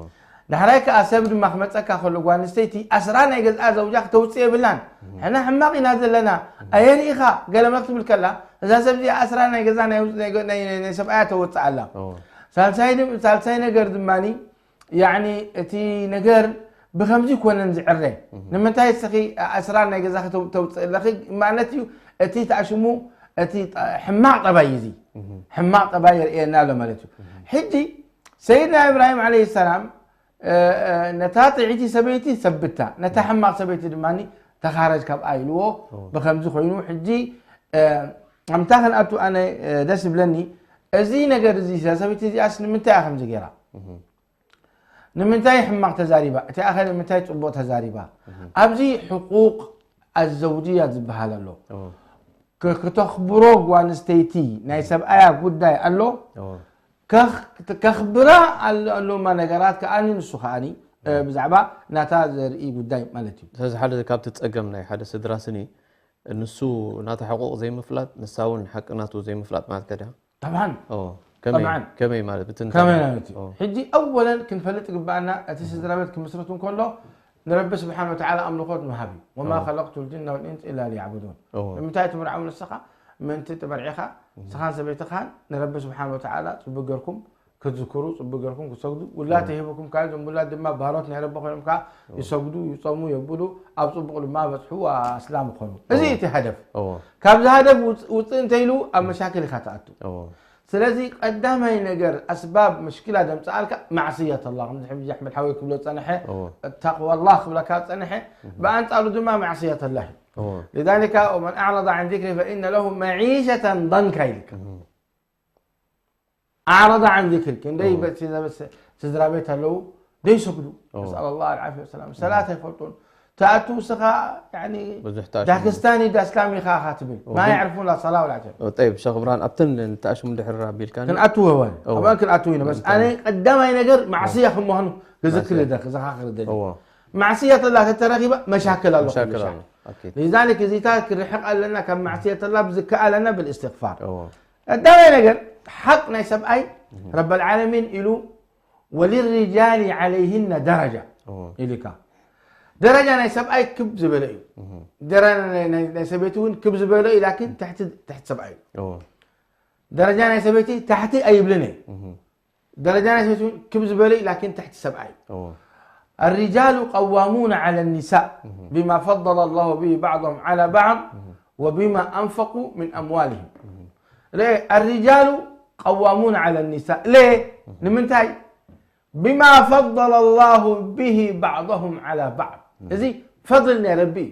ዳሕራይ ከኣ ሰብ ድማ ክመጸካ ከሎ፣ ጓል ኣንስተይቲ ኣስራ ናይ ገዝኣ ዘውጃ ክተውጽእ የብላን። እም። ሕና ሕማቕ ኢና ዘለና። እም። ኣየን ኢኻ? ገለ መልክ ትብል ከላ፣ እዛ ሰብ እዚኣ ኣስራ ናይ ገዛ ናይ ውጽ-፣ ናይ ገ-፣ ናይ፣ ናይ፣ ናይ ሰብኣያ ተወጽእ ኣላ። እዎ። ሳልሳይ ድም-፣ ሳልሳይ ነገር ድማኒ፣ ያዕኒ እቲ ነገር ብኸምዚ ኮነን ዝዕረ። እም። ንምንታይ እስኺ ኣስራ ናይ ገዛኺ ተው-፣ ተውጽእ ኣለኺ ማለት እዩ? እቲ ተኣሽሙ፣ እቲ ጠ-፣ ሕማቕ ጠባይ እዩ እዚ። እም። ሕማቕ ጠባይ የርእየና ኣሎ ማለት እዩ። እም። ሕጂ ሰይድና ኢብራሂም ዓለይሂ ሰላም፣ እ፣ እ፣ ነታ ጥዕይቲ ሰበይቲ ሰብታ፣ ነታ ሕማቕ ሰበይቲ ድማ ተኻረጅ ካብኣ ኢልዎ። እዎ። ብኸምዚ ኮይኑ ሕጂ፣ እ፣ ኣምታ ክንኣቱ ኣነ፣ እ፣ ደስ ይብለኒ። እዚ ነገር እዚ፣ እዛ ሰበይቲ እዚኣስ ንምንታይ እያ ከምዚ ገይራ? እህ። ንምንታይ ሕማቕ ተዛሪባ? እቲኣ ኸ ንምንታይ ጽቡቕ ተዛሪባ? እህ። ኣብዚ ሕቁቕ ኣዘውጅያ ዝበሃል ኣሎ። እዎ። ክ-፣ ክተኽብሮ ጓል ኣንስተይቲ ናይ ሰብኣያ ጉዳይ ኣሎ። እዎ። ከኽ-፣ ከኽብራ ኣለ-፣ ኣለማ ነገራት ከኣኒ ንሱ ከኣኒ፣ እ፣ እዎ። ብዛዕባ ናታ ዘርኢ ጉዳይ ማለት እዩ። ስለዚ ሓደ ካብቲ ጸገም ናይ ሓደ ስድራ ስኒ፣ ንሱ ናታ ሕቁቕ ዘይምፍላጥ፣ ንሳ እውን ሓቂ ናቱ ዘይምፍላጥ ማለት ከ ድያ? ጠብዓን። እዎ። ከመይ፣ ጠብዓን። ከመይ ማለት? ብትንተና። ከመይ ማለት እዩ? እዎ። ሕጂ ኣወለን ክንፈልጥ ግባኣና፣ እቲ ስድራ ቤት ክምስርት እንከሎ፣ ንረቢ ስብሓን ወተዓላ ኣምልኾት ምሃብ እዩ። ወማ እዎ። ኸለቅቱ ልጅነ ወልኢንስ ኢላ ሊያዕቡዱን። እዎ። ንምንታይ ትምርዓው ንስኻ? ምእንቲ ትመርዒኻ፣ እህ። ንስኻን ሰበይትኻን ንረቢ ስብሓን ወተዓላ ጽቡቅ ገርኩም ክትዝክሩ፣ ጽቡቅ ገርኩም ክትሰግዱ፣ ውላድ እዎ። ተሂብኩም፣ ካልእ እዞም ውላድ ድማ ባሮት ናይ ረቢ ኮይኖም ከኣ እዎ። ይሰግዱ፣ ይጾሙ፣ የብሉ፣ ኣብ ጽቡቅ ድማ በጽሑ፣ ኣስላም ይኾኑ። እዚ እዎ። እቲ ሃደፍ። እዎ። ካብዚ ሃደፍ ውጽ-፣ ውጽእ እንተኢሉ ኣብ መሻክል ኢኻ ትኣቱ። እዎ። ስለዚ ቀዳማይ ነገር ኣስባብ ምሽኪላ ዘምጽኣልካ ማዕስየት ኣላህ፣ ከምዚ ሕጂ ኣሕመድ ሓወይ ክብሎ ዝጸንሐ፣ እዎ። ተቕዋ ኣላህ ክብለካ ዝጸንሐ፣ እህ። ብኣንጻሩ ድማ ማዕስየት ኣላህ እዩ። እዎ። لذلك ومن أعرض عن ذكري فإن له معيشة ضنكا ኢልካ። እህ። أعرض عن ذكري። ክንደይ እዎ። በ-፣ ስድራ ቤት ኣለዉ፣ ዘይሰግዱ። እዎ። نسأل الله العافية والسلام። ሰላት እዎ። ኣይፈልጡን። ትኣቱ ንስኻ፣ ያኒ፣ ብዙሕ ትኣሽሙ። ዳክስታኒ ዳስላም ኢኻ ኢኻ ትብል። እዎ፣ ما ግን يعرفون لا صلاة ولا جماعة። ጠይብ፣ ሸኽ ብርሃን፣ ኣብተን ንትኣሽሙ ድሕር ኣቢልካኒ። ክንኣትዎ እዋን። እዎ። ኣብኣን ክንኣትዎ ኢና። በስ እዎ። ኣነ ቀዳማይ ነገር ማዕስያ እዎ። ከም ምዃኑ ክዝክር ማዕስያ። ይደክ-፣ ዝኻኽር ይደሊ። እዎ። ማዕስያ ተላ ተተረኺባ መሻክል ኣሎ መሻክል ኩሉ ሻዕ። ኣሎ። ኣኪድ። لذلك እዚታት ክርሕቕ ኣለና ካብ ማዕስያ ተላ ብዝከኣለና بالاستغفار። እዎ። ቀዳማይ ነገር ሓቅ ናይ ሰብኣይ እህ። ረበል ዓለሚን ኢሉ وللرجال عليهن درجة እዎ። ኢሉካ። ደረጃ ናይ ሰብኣይ ክብ ዝበለ እዩ። እህ። ደረ-፣ ናይ፣ ናይ፣ ናይ ሰበይቲ እውን ክብ ዝበለ እዩ፣ ላኪን ትሕቲ፣ ትሕቲ ሰብኣይ እዩ። እዎ። ደረጃ ናይ ሰበይቲ ታሕቲ ኣይብልን እየ። እህ። ደረጃ ናይ ሰበይቲ እውን ክብ ዝበለ እዩ፣ ላኪን ትሕቲ ሰብኣይ እዩ። እዎ። الرجال قوامون على النساء እህ። بما فضل الله به بعضهم على بعض እህ። وبما أنفقوا من أموالهم። እህ። ርአ፣ الرجال قوامون على النساء። ለየ? እህ። ንምንታይ? بما فضل الله به بعضهم على بعض። እህ። እዚ ፈضል ናይ ረቢ እዩ።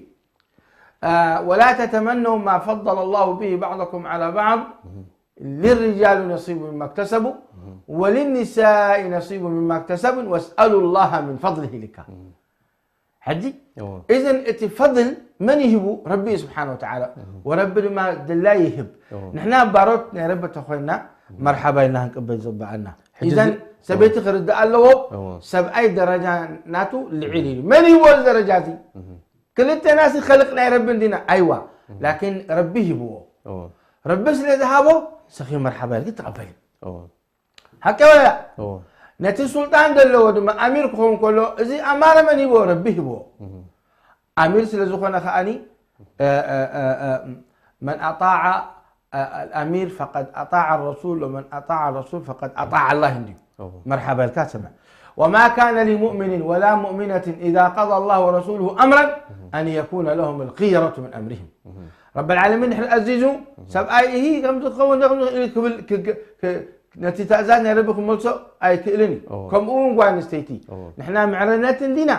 አ፣ ولا تتمنوا ما فضل الله به بعضكم على بعض. እህ። للرجال نصيب مما اكتسبوا እህ። وللنساء نصيب مما اكتسبن واسألوا الله من فضله ኢልካ። እህ። ሕጂ፣ እዎ። እዘን እቲ ፈضል መን ይህቡ? ረቢ እዩ ስብሓን ወተዓላ። እህ። ወረቢ ድማ ድላይ ይህብ። እዎ። ንሕና ባሮት ናይ ረቢ ተኾይንና፣ እህ። መርሓባ ኢልና ክንቅበል ዝግበኣና። ሕጂ እዘን እዚ-፣ ሰበይቲ እዎ። ክርዳእ ኣለዎ፣ እዎ። ሰብኣይ ደረጃ ናቱ ልዕል እዩ። መን ይህቦ እዚ ደረጃ እዚ? እህ። ክልተናሲ ኸልቅ ናይ ረቢ እንዲና? ኣይዋ። እህ። ላኪን ረቢ ሂብዎ። እዎ። ረቢ ስለ ዝሃቦ፣ ሰኺ መርሓባ ኢልኪ ትቐበሊ። እዎ። ሓቂ ወላ? እዎ። ነቲ ሱልጣን ዘለዎ ድማ ኣሚር ክኸውን ከሎ፣ እዚ ኣማረ መን ሂብዎ? ረቢ ሂብዎ። እህ። ኣሚር ስለ ዝኾነ ከኣኒ፣ እ፣ እ፣ እ፣ እ፣ من أطاع، እ፣ الأمير فقد أطاع الرسول، ومن أطاع الرسول فقد أطاع الله እንድዩ። እዎ። መርሓባ ኢልካ ስምዕ። وما كان لمؤمن ولا مؤمنة إذا قضى الله ورسوله أمرا እህ። أن يكون لهم الخيرة من أمرهم። እህ። ረበል ዓለሚን ድሕሪ ኣዚዙ፣ እህ። ሰብኣይ እሂ ከምዚ ክኸውን ዶ ከምዚ ኢሉ ክብል ክ-፣ ክ-፣ ክ-፣ ነቲ ትእዛዝ ናይ ረቢ ክመልሶ ኣይክእልን እዩ። እዎ። ከምኡ እውን ጓል ኣንስተይቲ። እዎ። ንሕና ምዕርነት እንዲና፣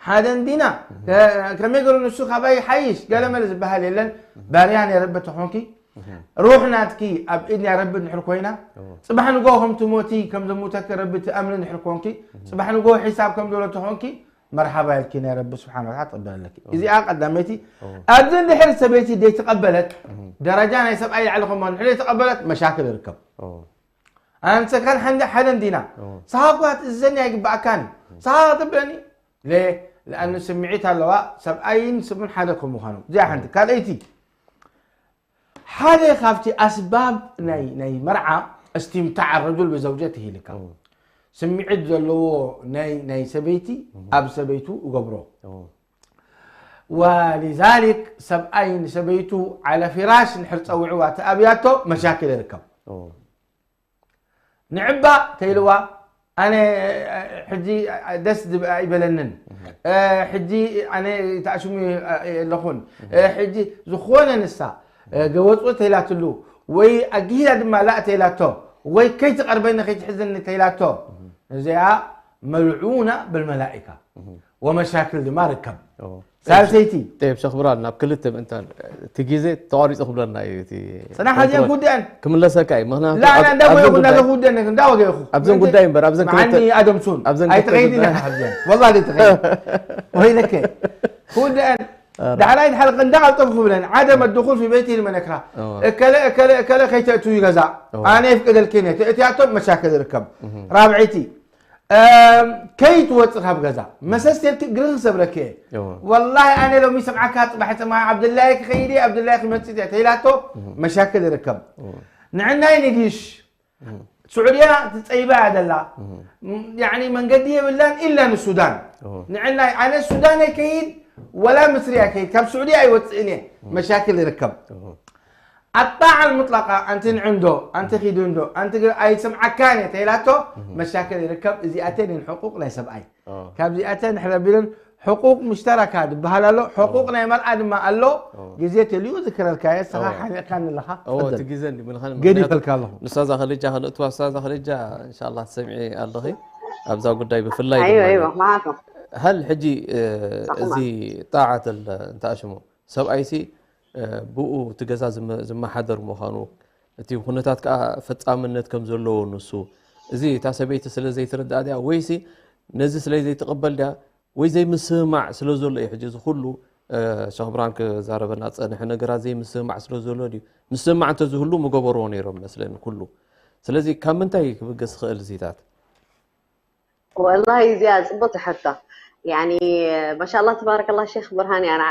ሓደ እንዲና፣ እህ። ከ-፣ ከመይ ገይሩ ንሱ ካባይ ይሓይሽ፣ ገለ መለ ዝበሃል የለን። እህ። ባርያ ናይ ረቢ ተኾንኪ፣ ሩሕ ናትኪ ኣብ ኢድ ናይ ረቢ እንድሕር ኮይና፣ ጽባሕ ንጎ ከም ትሞቲ፣ ከም ዘሙተኪ ረቢ ትኣምኒ እንድሕር ኮንኪ፣ ጽባሕ ንጎ ሒሳብ ከም ዘሎ ተኾንኪ፣ መርሓባ ኢልኪ ናይ ረቢ ስብሓን ወተዓላ ትቕበለለኪ። እዚኣ ቀዳመይቲ። ኣብዚ እንድሕር ሰበይቲ ደይትቐበለት፣ ደረጃ ናይ ሰብኣይ ላዕሊ ከም ምዃኑ እንድሕር ደይትቐበለት፣ መሻክል ይርከብ። ኣንሰካን ሓንደ ሓደን ዲና። ሰሃኳት እዘን ኣይግባእካን። ሰሃ ትብለኒ? ለ ለኣኑ ስምዒት ኣለዋ። ሰብኣይን ስብን ሓደ ከም ምዃኑ። እዚኣ ሓንቲ። ካልኣይቲ፣ ሓደ ካብቲ ኣስባብ ናይ ናይ መርዓ፣ እስትምታዕ ረጁል ብዘውጀት ይህልካ። ስምዒት ዘለዎ ናይ ናይ ሰበይቲ ኣብ ሰበይቱ ይገብሮ። ወሊዛሊክ ሰብኣይ ንሰበይቱ ዓለ ፊራሽ ንሕር ጸዊዕዋ ተኣብያቶ መሻክል ይርከብ። ንዕባ ተይልዋ፣ ኣነ ሕጂ ደስ ዝብ ኣይበለንን። ሕጂ ኣነ ተኣሽሙ ኣለኹን። ሕጂ ዝኾነ ንሳ ገወፁ ተይላትሉ፣ ወይ ኣጊሂላ ድማ ላእ ተይላቶ፣ ወይ ከይትቐርበኒ ከይትሕዝኒ ተይላቶ፣ እዚኣ መልዑና ብልመላኢካ ወመሻክል ድማ ርከብ። ሳልሰይቲ፣ ብ ሸኽብራን ናብ ክልተ ምእንታን እቲ ግዜ ተቋሪፁ ክብለና እዩ። እቲ ፅናሕ፣ ኣዚአን ክውድአን ክምለሰካ እዩ። ምክንያቱ ላ፣ ኣና እንዳወየኹ እንዳዘኹ ውደን እንዳወገኹ ኣብዘን ጉዳይ እምበር ኣብዘን ክልተ መዓኒ ኣደምሱን ኣብዘን ክልተ ኣይትኸይድን ጉዳይ- ኢኻ ካብዚአን ወላ ዘይትኸይድ ወይለከ። ክውድአን ዳሕራይ ድሓልቀ እንዳቐልጠፉ ክብለን ዓደም ኣድኹል ፊ በይቲ ልመነክራ እወ። እከለ እከለ እከለ ከይተእትው ይገዛ እወ። ኣነ የፍቅደልክን እየ። ተእትያቶም መሻክል ይርከብ። እህ። ራብዐይቲ ከይትወፅእ ካብ ገዛ መሰስ ተልኪ እግሪ ክሰብረኪ እየ። እወ። ወላሂ ኣነ ሎሚ ሰምዓካ ፅባሕ ፀማ ዓብድላይ ክኸይድ እየ፣ ዓብድላይ ክመፅእ እየ ተይላቶ መሻክል ይርከብ። ንዕናይ ንጊሽ ስዑድያ ትፀይባ እያ ደላ። ያኒ መንገዲ የብላን ኢላ ንሱዳን። ንዕናይ ኣነ ሱዳን ኣይከይድ ወላ ምስሪ ኣይከይድ፣ ካብ ስዑድያ ኣይወፅእን እየ። መሻክል ይርከብ። ኣጣዕ ሙጥለቃ ኣንቲ ንዕንዶ ኣንቲ ኪዱ እንዶ ኣንቲ ግ- ኣይስምዓካን እየ ተይላቶ መሻክል ይርከብ። እዚኣተን እየን ሕቁቅ ናይ ሰብኣይ። ካብዚኣተን ሕረቢልን ሕቁቅ ሙሽተረካ ዝበሃል ኣሎ። ሕቁቅ ናይ መርኣ ድማ ኣሎ። ግዜ ተልዩ ዝክረልካ እየ። ስኻ ሓኒቕካኒ ኣለኻ። እዎ ትፈደል። እቲ ግዜ እንዲ ምንኻን ገዲፈልካ ኣለኹ። ንሳ እዛ ከልጃ ከነእትዋ እሳ እዛ ከልጃ እንሻላ ትሰምዒ ኣለኺ። ኣብዛ ጉዳይ ብፍላይ ኣይወ ድማ ኣይወ ማዓቶ ሀል ሕጂ እ፣ ሳኹማ። እዚ ጣዓት ል- እንታይ ሽሙ ሰብኣይሲ እ፣ ብኡ እቲ ገዛ ዝመ- ዝመሓደር ምዃኑ እቲ ኩነታት ከዓ ፈፃምነት ከም ዘለዎ ንሱ እዚ እታ ሰበይቲ ስለ ዘይትርዳእ ድያ ወይሲ ነዚ ስለ ዘይትቕበል ድያ ወይ ዘይምስምማዕ ስለ ዘሎ እዩ። ሕጂ እዚ ኩሉ እ፣ ሸኽ ብርሃን ክዛረበና ዝፀንሐ ነገራት ዘይምስምማዕ ስለ ዘሎ ድዩ? ምስምማዕ እንተዝህሉ ምገበርዎ ነይሮም መስለኒ ኩሉ። ስለዚ ካብ ምንታይ ክብገስ ዝኽእል እዚታት? والله እዚኣ ፅቡቅ ትሕቶ። يعني ما شاء الله تبارك الله شيخ برهان يعني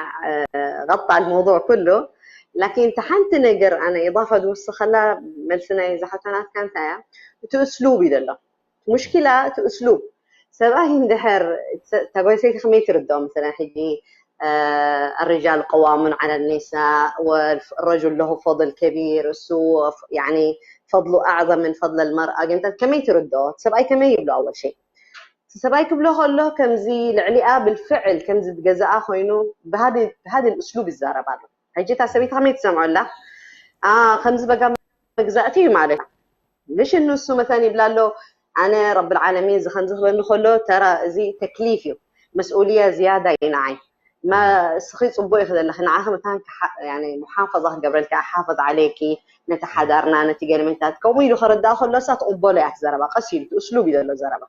غطى الموضوع كله. لكن تحنت نقر انا اضافه دوس خلا ملسنا اذا حتى ناس كانت يا تاسلوب يدلو مشكله تاسلوب سباه يندحر تقول سيدي خميت ردو مثلا حجي آه، الرجال قوامون على النساء والرجل له فضل كبير السو يعني فضله اعظم من فضل المراه قمت كميت ردو سباي كمي يبلو اول شيء سباي كبلو هلو كمزي لعليا بالفعل كمزي تجزاء خوينو بهذه بهذا الاسلوب الزارب هذا حجيتها سبيتها ما يتسمعوا لا اه خمزي بقى مجزاتي ማለት ምሽ ንሱ መታን ይብላ ኣሎ ኣነ ረብ ልዓለሚን እዚ ከምዚ ክበኒ ከሎ ተራ እዚ ተክሊፍ እዩ መስኡልያ ዝያዳ እዩ ንዓይ ማ እስኺ ፅቡቅ ኢኺ ዘለኺ ንዓኺ መታን ሙሓፈዛ ክገብረልኪ ሓፈዝ ዓለይኪ ነቲ ሓዳርና ነቲ ገለመታት ከምኡ ኢሉ ከረዳእ ከሎ እሳ ትቕበሎ እያ ትዘረባ ቀስ ኢሉ እቲ እስሉብ እዩ ዘሎ ዘረባ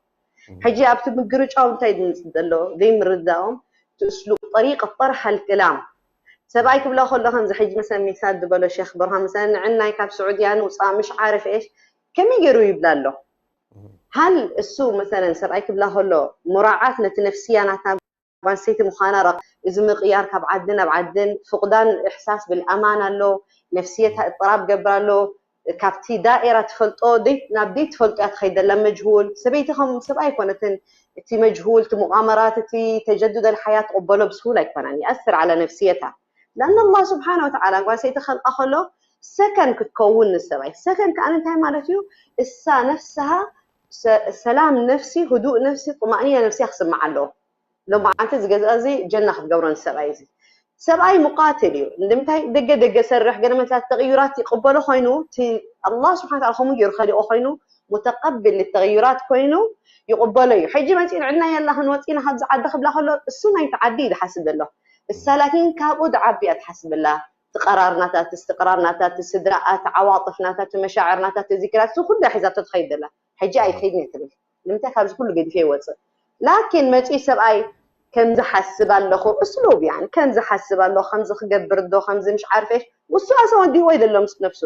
ሕጂ ኣብቲ ምግርጫው እንታይ ድምፅ ዘሎ ዘይምርዳኦም እቲ እስሉብ ጠሪቅ ጠርሓ ልክላም ሰብኣይ ክብላ ከሎ ከምዚ ሕጂ መሰ ሚሳል ዝበሎ ሸክ ብርሃን መሰ ንዕናይ ካብ ስዑድያ ንውፃእ ምሽ ዓርፍ ኤሽ ከመይ ገይሩ ይብላ ኣሎ ሃል እሱ መሰለን ሰብኣይ ክብላ ከሎ ሙራዓት ነቲ ነፍስያ ናታ ጓንሰይቲ ምዃና ረቕ እዚ ምቕያር ካብ ዓዲ ናብ ዓድን ፍቁዳን እሕሳስ ብልኣማን ኣሎ ነፍስየታ እጥራብ ገብር ኣሎ ካብቲ ዳኤራ ትፈልጦ ናብ ደይ ትፈልጦ እያ ትኸይድ ዘላ መጅሁል ሰበይቲ ከም ሰብኣይ ኣይኮነትን እቲ መጅሁል እቲ ሙቃመራት እቲ ተጀዱድ ኣልሓያ ትቕበሎ ብስሁል ኣይኮነን ይኣስር ዓላ ነፍስየታ لأن الله سبحانه وتعالى ጓል ሰይቲ ከልቃ ከሎ ሰከን ክትከውን ንሰብኣይ ሰከን ከኣ እንታይ ማለት እዩ እሳ ነፍስሃ ሰላም ነፍሲ ህዱእ ነፍሲ ጥማእኒና ነፍሲ ክስምዓ ኣለዎ ሎማዓንቲ እዚ ገዛ እዚ ጀና ክትገብሮ ንሰብኣይ እዚ ሰብኣይ ሙቃትል እዩ ንምንታይ ደገ ደገ ሰርሕ ገለ መታት ተቅዩራት ይቅበሎ ኮይኑ እቲ ኣላ ስብሓን ታላ ከምኡ ገይሩ ከሊቆ ኮይኑ ሙተቀብል ንተቅዩራት ኮይኑ ይቅበሎ እዩ ሕጂ መፂ ንዕና የላ ክንወፂና ካብዚ ዓዲ ክብላ ከሎ እሱ ናይቲ ዓዲ እዩ ዝሓስብ ዘሎ እሳ ላኪን ካብኡ ድዓቢ እያ ትሓስብላ እቲ ቀራር ናታ፣ እቲ እስትቅራር ናታ፣ እቲ ስድራ፣ እቲ ዓዋጥፍ ናታ፣ እቲ መሻዕር ናታ፣ እቲ ዚክራት፣ እዚ ኩሉ ሒዛቶ ትኸይድ ዘላ። ሕጂ ኣይከይድን እየ ትብል። ንምንታይ? ካብዚ ኩሉ ገዲፈ ይወፅእ። ላኪን መፂኡ ሰብኣይ ከምዚ ሓስብ ኣለኹ፣ እስሉብ፣ ያኒ ከምዚ ሓስብ ኣለኹ፣ ከምዚ ክገብር ዶ፣ ከምዚ ምሽ ዓርፍ እሽ፣ ውሱ ኣሰ ወዲእዎ ይደሎ ምስ ነፍሱ።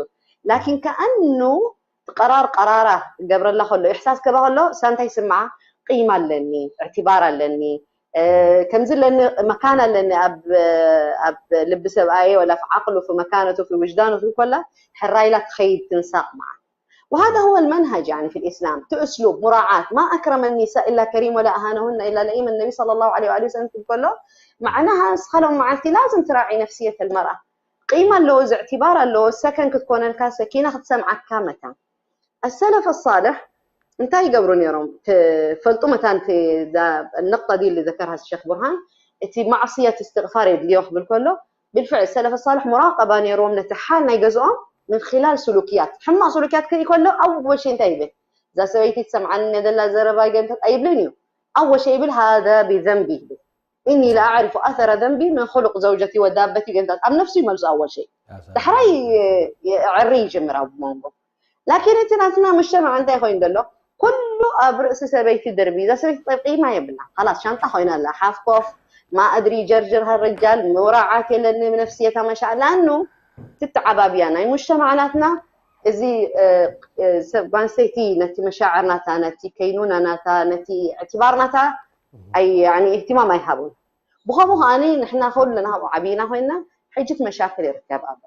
ላኪን ከኣኑ ቀራር ቀራራ ክገብረላ ከሎ፣ ኢሕሳስ ከባ ከሎ፣ እሳ እንታይ ይስምዓ? ቂማ ኣለኒ፣ እዕትባር ኣለኒ፣ ከምዚ ኣለኒ፣ መካን ኣለኒ ኣብ ኣብ ልቢ ሰብኣየ ወላ ፊ ዓቅሉ ፊ መካነቱ ፊ ውጅዳኑ ፊ ኮላ ሕራይላ ትኸይድ ትንሳቕ መዓት። وهذا هو المنهج يعني في الإسلام، እቲ እስሉብ ሙራዓት። ما أكرم النساء إلا كريم ولا أهانهن إلا لئيم النبي صلى الله عليه وآله وسلم ትብል ከሎ፣ معناها ንስኻ ሎም መዓልቲ لازم تراعي نفسية المرأة። ቂማ ኣለዎ፣ እዚ እዕትባር ኣለዎ፣ ሰከን ክትኮነልካ፣ ሰኪና ክትሰምዓካ መታን። السلف الصالح እንታይ ይገብሩ ነይሮም? ትፈልጡ መታን እቲ ዛ- النقطة دي اللي ذكرها الشيخ برهان، እቲ ማዕስየት እስትቕፋር የድልዮ ክብል ከሎ፣ بالفعل السلف الصالح مراقبة ነይሮም ነቲ ሓል ናይ ገዝኦም من خلال سلوكيات። ሕማቕ سلوكيات ክርኢ ከሎ ኣወሸ እንታይ ይብል? እዛ ሰበይቲ ትሰምዓኒ እያ ዘላ ዘረባ ይገንታት ኣይብልን እዩ። ኣወሸ ይብል هذا بذنبي ይብል። إني لأعرف أثر ذنبي من خلق زوجتي ودابتي ይገንታት ኣብ ነፍሱ ይመልሱ ኣወሸ። ዳሕራይ የዕሪ ይጅምር ኣብ መንጎ። ላኪን እቲ ናትና ሙጅተማዕ እንታይ ኮይኑ ዘሎ? ኩሉ ኣብ ርእሲ ሰበይቲ ድርቢ። እዛ ሰበይቲ ጠቂማ የብላ። خلاص ሻንጣ ኮይና ኣላ። ሓፍ ኮፍ፣ ما أدري ጀርጅር ها الرجال፣ ሙራዓት የለኒ ብነፍስየታ መሻ-፣ ለኣኑ ትተዓባብያ ናይ ሙጅተማዕ ናትና እዚ፣ እ፣ እ፣ ሰብ ጓል ኣንስተይቲ ነቲ መሻዕር ናታ፣ ነቲ ከይኑና ናታ፣ ነቲ እዕትባር ናታ፣ ኣይ፣ ያኒ፣ እህትማም ኣይሃቡን። ብኸምኡ ከኣኒ ንሕና ኩልና ኣብኡ ዓቢና ኮይንና፣ ሕጂ እቲ መሻክል ይርከብ ኣሎ።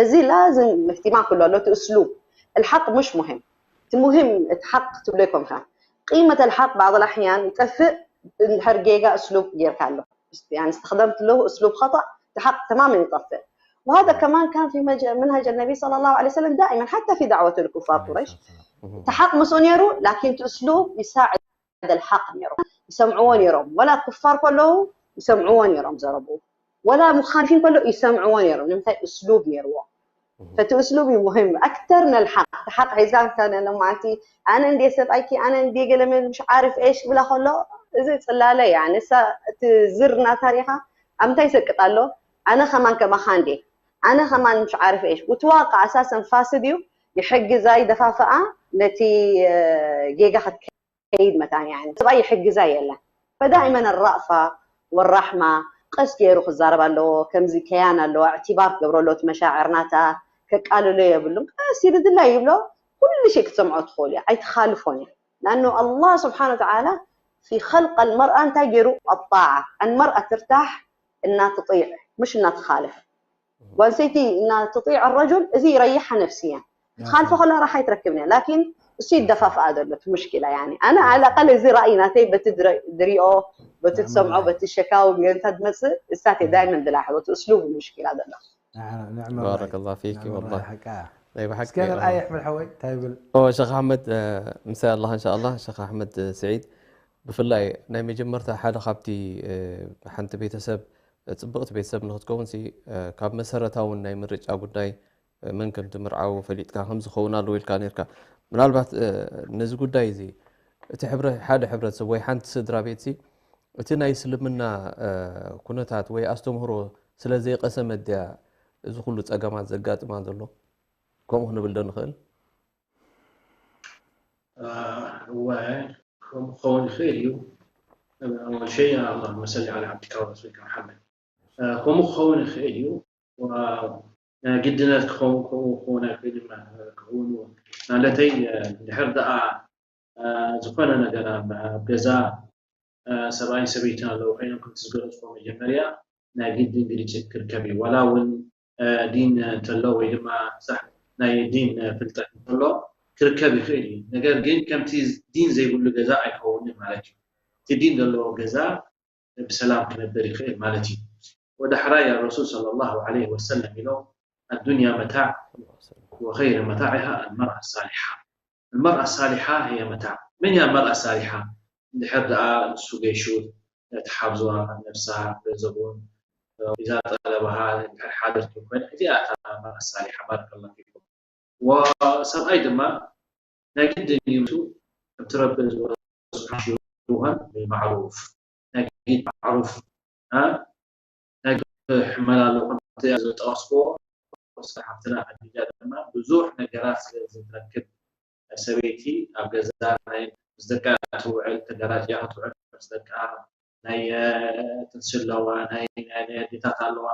እዚ ላዝም እህትማም ክህሉ ኣሎ፣ እቲ እስሉብ። الحق مش مهم። እቲ ሙሂም፣ እቲ ሓቅ ትብሎ ይኮንካ። قيمة الحق بعض الأحيان ይጠፍእ፣ እንድሕር ጌጋ እስሉብ ጌርካ ኣሎ። ያኒ፣ استخدمت له أسلوب خطأ፣ እቲ ሓቅ ተማመን ይጠፍእ። وهذا كمان كان في مج- منهج النبي صلى الله عليه وسلم دائما، حتى في دعوة الكفار قريش። እቲ ሓቅ ምስኡ ነይሩ፣ ላኪን እቲ እስሉብ ይሳዕድ الحق ነይሮም። ይሰምዕዎ ነይሮም። ወላ ኩፋር ከለዉ ይሰምዕዎ ነይሮም ዘረብኡ። ወላ ሙኻሊፊን ከለዉ ይሰምዕዎ ነይሮም። ንምንታይ? እስሉብ ነይርዎ። ፈቲ እስሉብ እዩ ሙሂም። ኣክተር ምን الحق። እቲ ሓቅ ሒዝካ እንተ ነለ መዓልቲ፣ ኣነ እንድየ ሰብኣይኪ፣ ኣነ እንድየ ገለ መን ምሽ ዓርፍ ኤሽ ክብላ ከሎ፣ እዚ ጽላለ እያ። ንሳ እቲ ዝር ናታ ሪኢኻ ኣብ ምንታይ ይሰቅጥ ኣሎ? ኣነ ከማን ከማኻ እንድየ። ኣነ ከማን ምሽ ዓርፍ ኤሽ። እቲ ዋቃ ኣሳሰን ፋስድ እዩ። ይሕግዛ፣ ይደፋፍኣ ነቲ፣ እ፣ ጌጋ ክትከ- ከይድ መታን፣ ያኒ ሰብኣይ ይሕግዛ የለን። فدائما الرأفة والرحمة ቀስ ገይሩ ክዛረብ ኣለዎ። ከምዚ ከያን ኣለዋ፣ እዕትባር ክገብሮ ኣለዎ። እቲ መሻዕር ናታ ከቃልሎ የብሉን። ቀስ ኢሉ ድላይ ይብሎ፣ ኩሉ ሸይ ክትሰምዖ ትኽእሉ እያ፣ ኣይትኻልፎን እያ። لأنه الله سبحانه وتعالى في خلق المرأة እንታይ ገይሩ؟ الطاعة. المرأة ترتاح إنها تطيع، مش إنها تخالف. ጓል ኣንስተይቲ إنها تطيع الرجل እዚ ይረይሓ ነፍስያ። ክትኻልፎ ከላ ራሓ ኣይትረክብን እያ። ላኪን እሱ ይደፋፍኣ ዘሎ እቲ ሙሽኪላ። ያኒ ኣነ على الأقل እዚ ራእይ ናተይ በቲ ድረ- ድሪኦ፣ በቲ ትሰምዖ፣ በቲ ሸካዊ ገንታ ትመጽእ እሳት እየ ዳይመን ድላሕቦ እቲ እስሉብ ሙሽኪላ ዘሎ። ንዕመ ባረከላሁ ፊኪ ንዕመ ወላሂ። ሓቃ ናይ ብሓቂ እስከ ንርኣይ ኣሕመድ ሓወይ እንታይ ይብል። ኦ ሸኽ ኣሕመድ እ፣ ምሳይ ኣላህ እንሻ ኣላህ። ሸኽ ኣሕመድ እ፣ ስዒድ፣ ብፍላይ ናይ መጀመርታ ሓደ ካብቲ እ፣ ሓንቲ ቤተሰብ እ፣ ጽብቕቲ ቤተሰብ ንክትከውን ሲ እ፣ ካብ መሰረታውን ናይ ምርጫ ጉዳይ እ፣ መን ከም ትምርዓው ፈሊጥካ ከም ዝኸውን ኣለዎ ኢልካ ነርካ። ምናልባት እ፣ ነዚ ጉዳይ እዚ እቲ ሕብረ ሓደ ሕብረተሰብ ወይ ሓንቲ ስድራ ቤት ሲ እቲ ናይ እስልምና እ፣ ኩነታት ወይ ኣስተምህሮ ስለ ዘይቀሰመት ድያ እዚ ኩሉ ጸገማት ዘጋጥማ ዘሎ? ከምኡ ክንብል ዶ ንኽእል? እወ፣ ከምኡ ክኸውን ይኽእል እዩ። ኣወል ሸይ ኣላሁመ ሰሊ ዓላ ዓብዲካ ወረሱሊካ መሓመድ። ከምኡ ክኸውን ይኽእል እዩ። ናይ ግድነት ክኸውን ከምኡ ክኸውን ኣይክእልን ክኸውን እውን ማለተይ፣ እንድሕር ደኣ ዝኾነ ነገር ኣብ ኣብ ገዛ ሰብኣይን ሰበይትን ኣለዉ ኮይኖም ከምቲ ዝገለፅዎ መጀመርያ ናይ ግድን ግጭት ክርከብ እዩ። ዋላ እውን ዲን እንተሎ ወይ ድማ ሳሕ ናይ ዲን ፍልጠት እንተሎ ክርከብ ይኽእል እዩ። ነገር ግን ከምቲ ዲን ዘይብሉ ገዛ ኣይከውንን ማለት እዩ። እቲ ዲን ዘለዎ ገዛ ብሰላም ክነብር ይኽእል ማለት እዩ። ወዳሕራይ ረሱል ሰለላሁ ዐለይሂ ወሰለም ኢሎም ኣዱንያ መታዕ ወኸይረ መታዕሃ ኣልመርኣ ሳሊሓ። المرأة الصالحة هي متاع. من هي المرأة الصالحة؟ እንድሕር ደኣ ንሱ ገይሹ ነቲ ሓብዝዋ ነብሳ ገንዘቡን ኢዛ ጠለበሃ እንድሕር ሓደርቱ ኮይና እዚኣ እታ መርኣ ሳሊሓ። ባረከላሁ ፊኩም። ወሰብኣይ ድማ ናይ ግድን እዩ ከምቲ ረቢ ዝወ- ሽሩሃን ብማዕሩፍ ናይ ግድ ማዕሩፍ ናይ ሕመላ ኣለኹም ኣብቲ ዝጠቐስኩዎ፣ ስለ ሓፍትና ከዲጃ ድማ ብዙሕ ነገራት ስለ ዝትረክብ፣ ሰበይቲ ኣብ ገዛ ናይ ምስ ደቃ ትውዕል፣ ተገራጭያ ክትውዕል፣ ምስ ደቃ ናይ፣ እ፣ ትንሲ ኣለዋ፣ ናይ፣ ናይ፣ ናይ ኣዴታት ኣለዋ።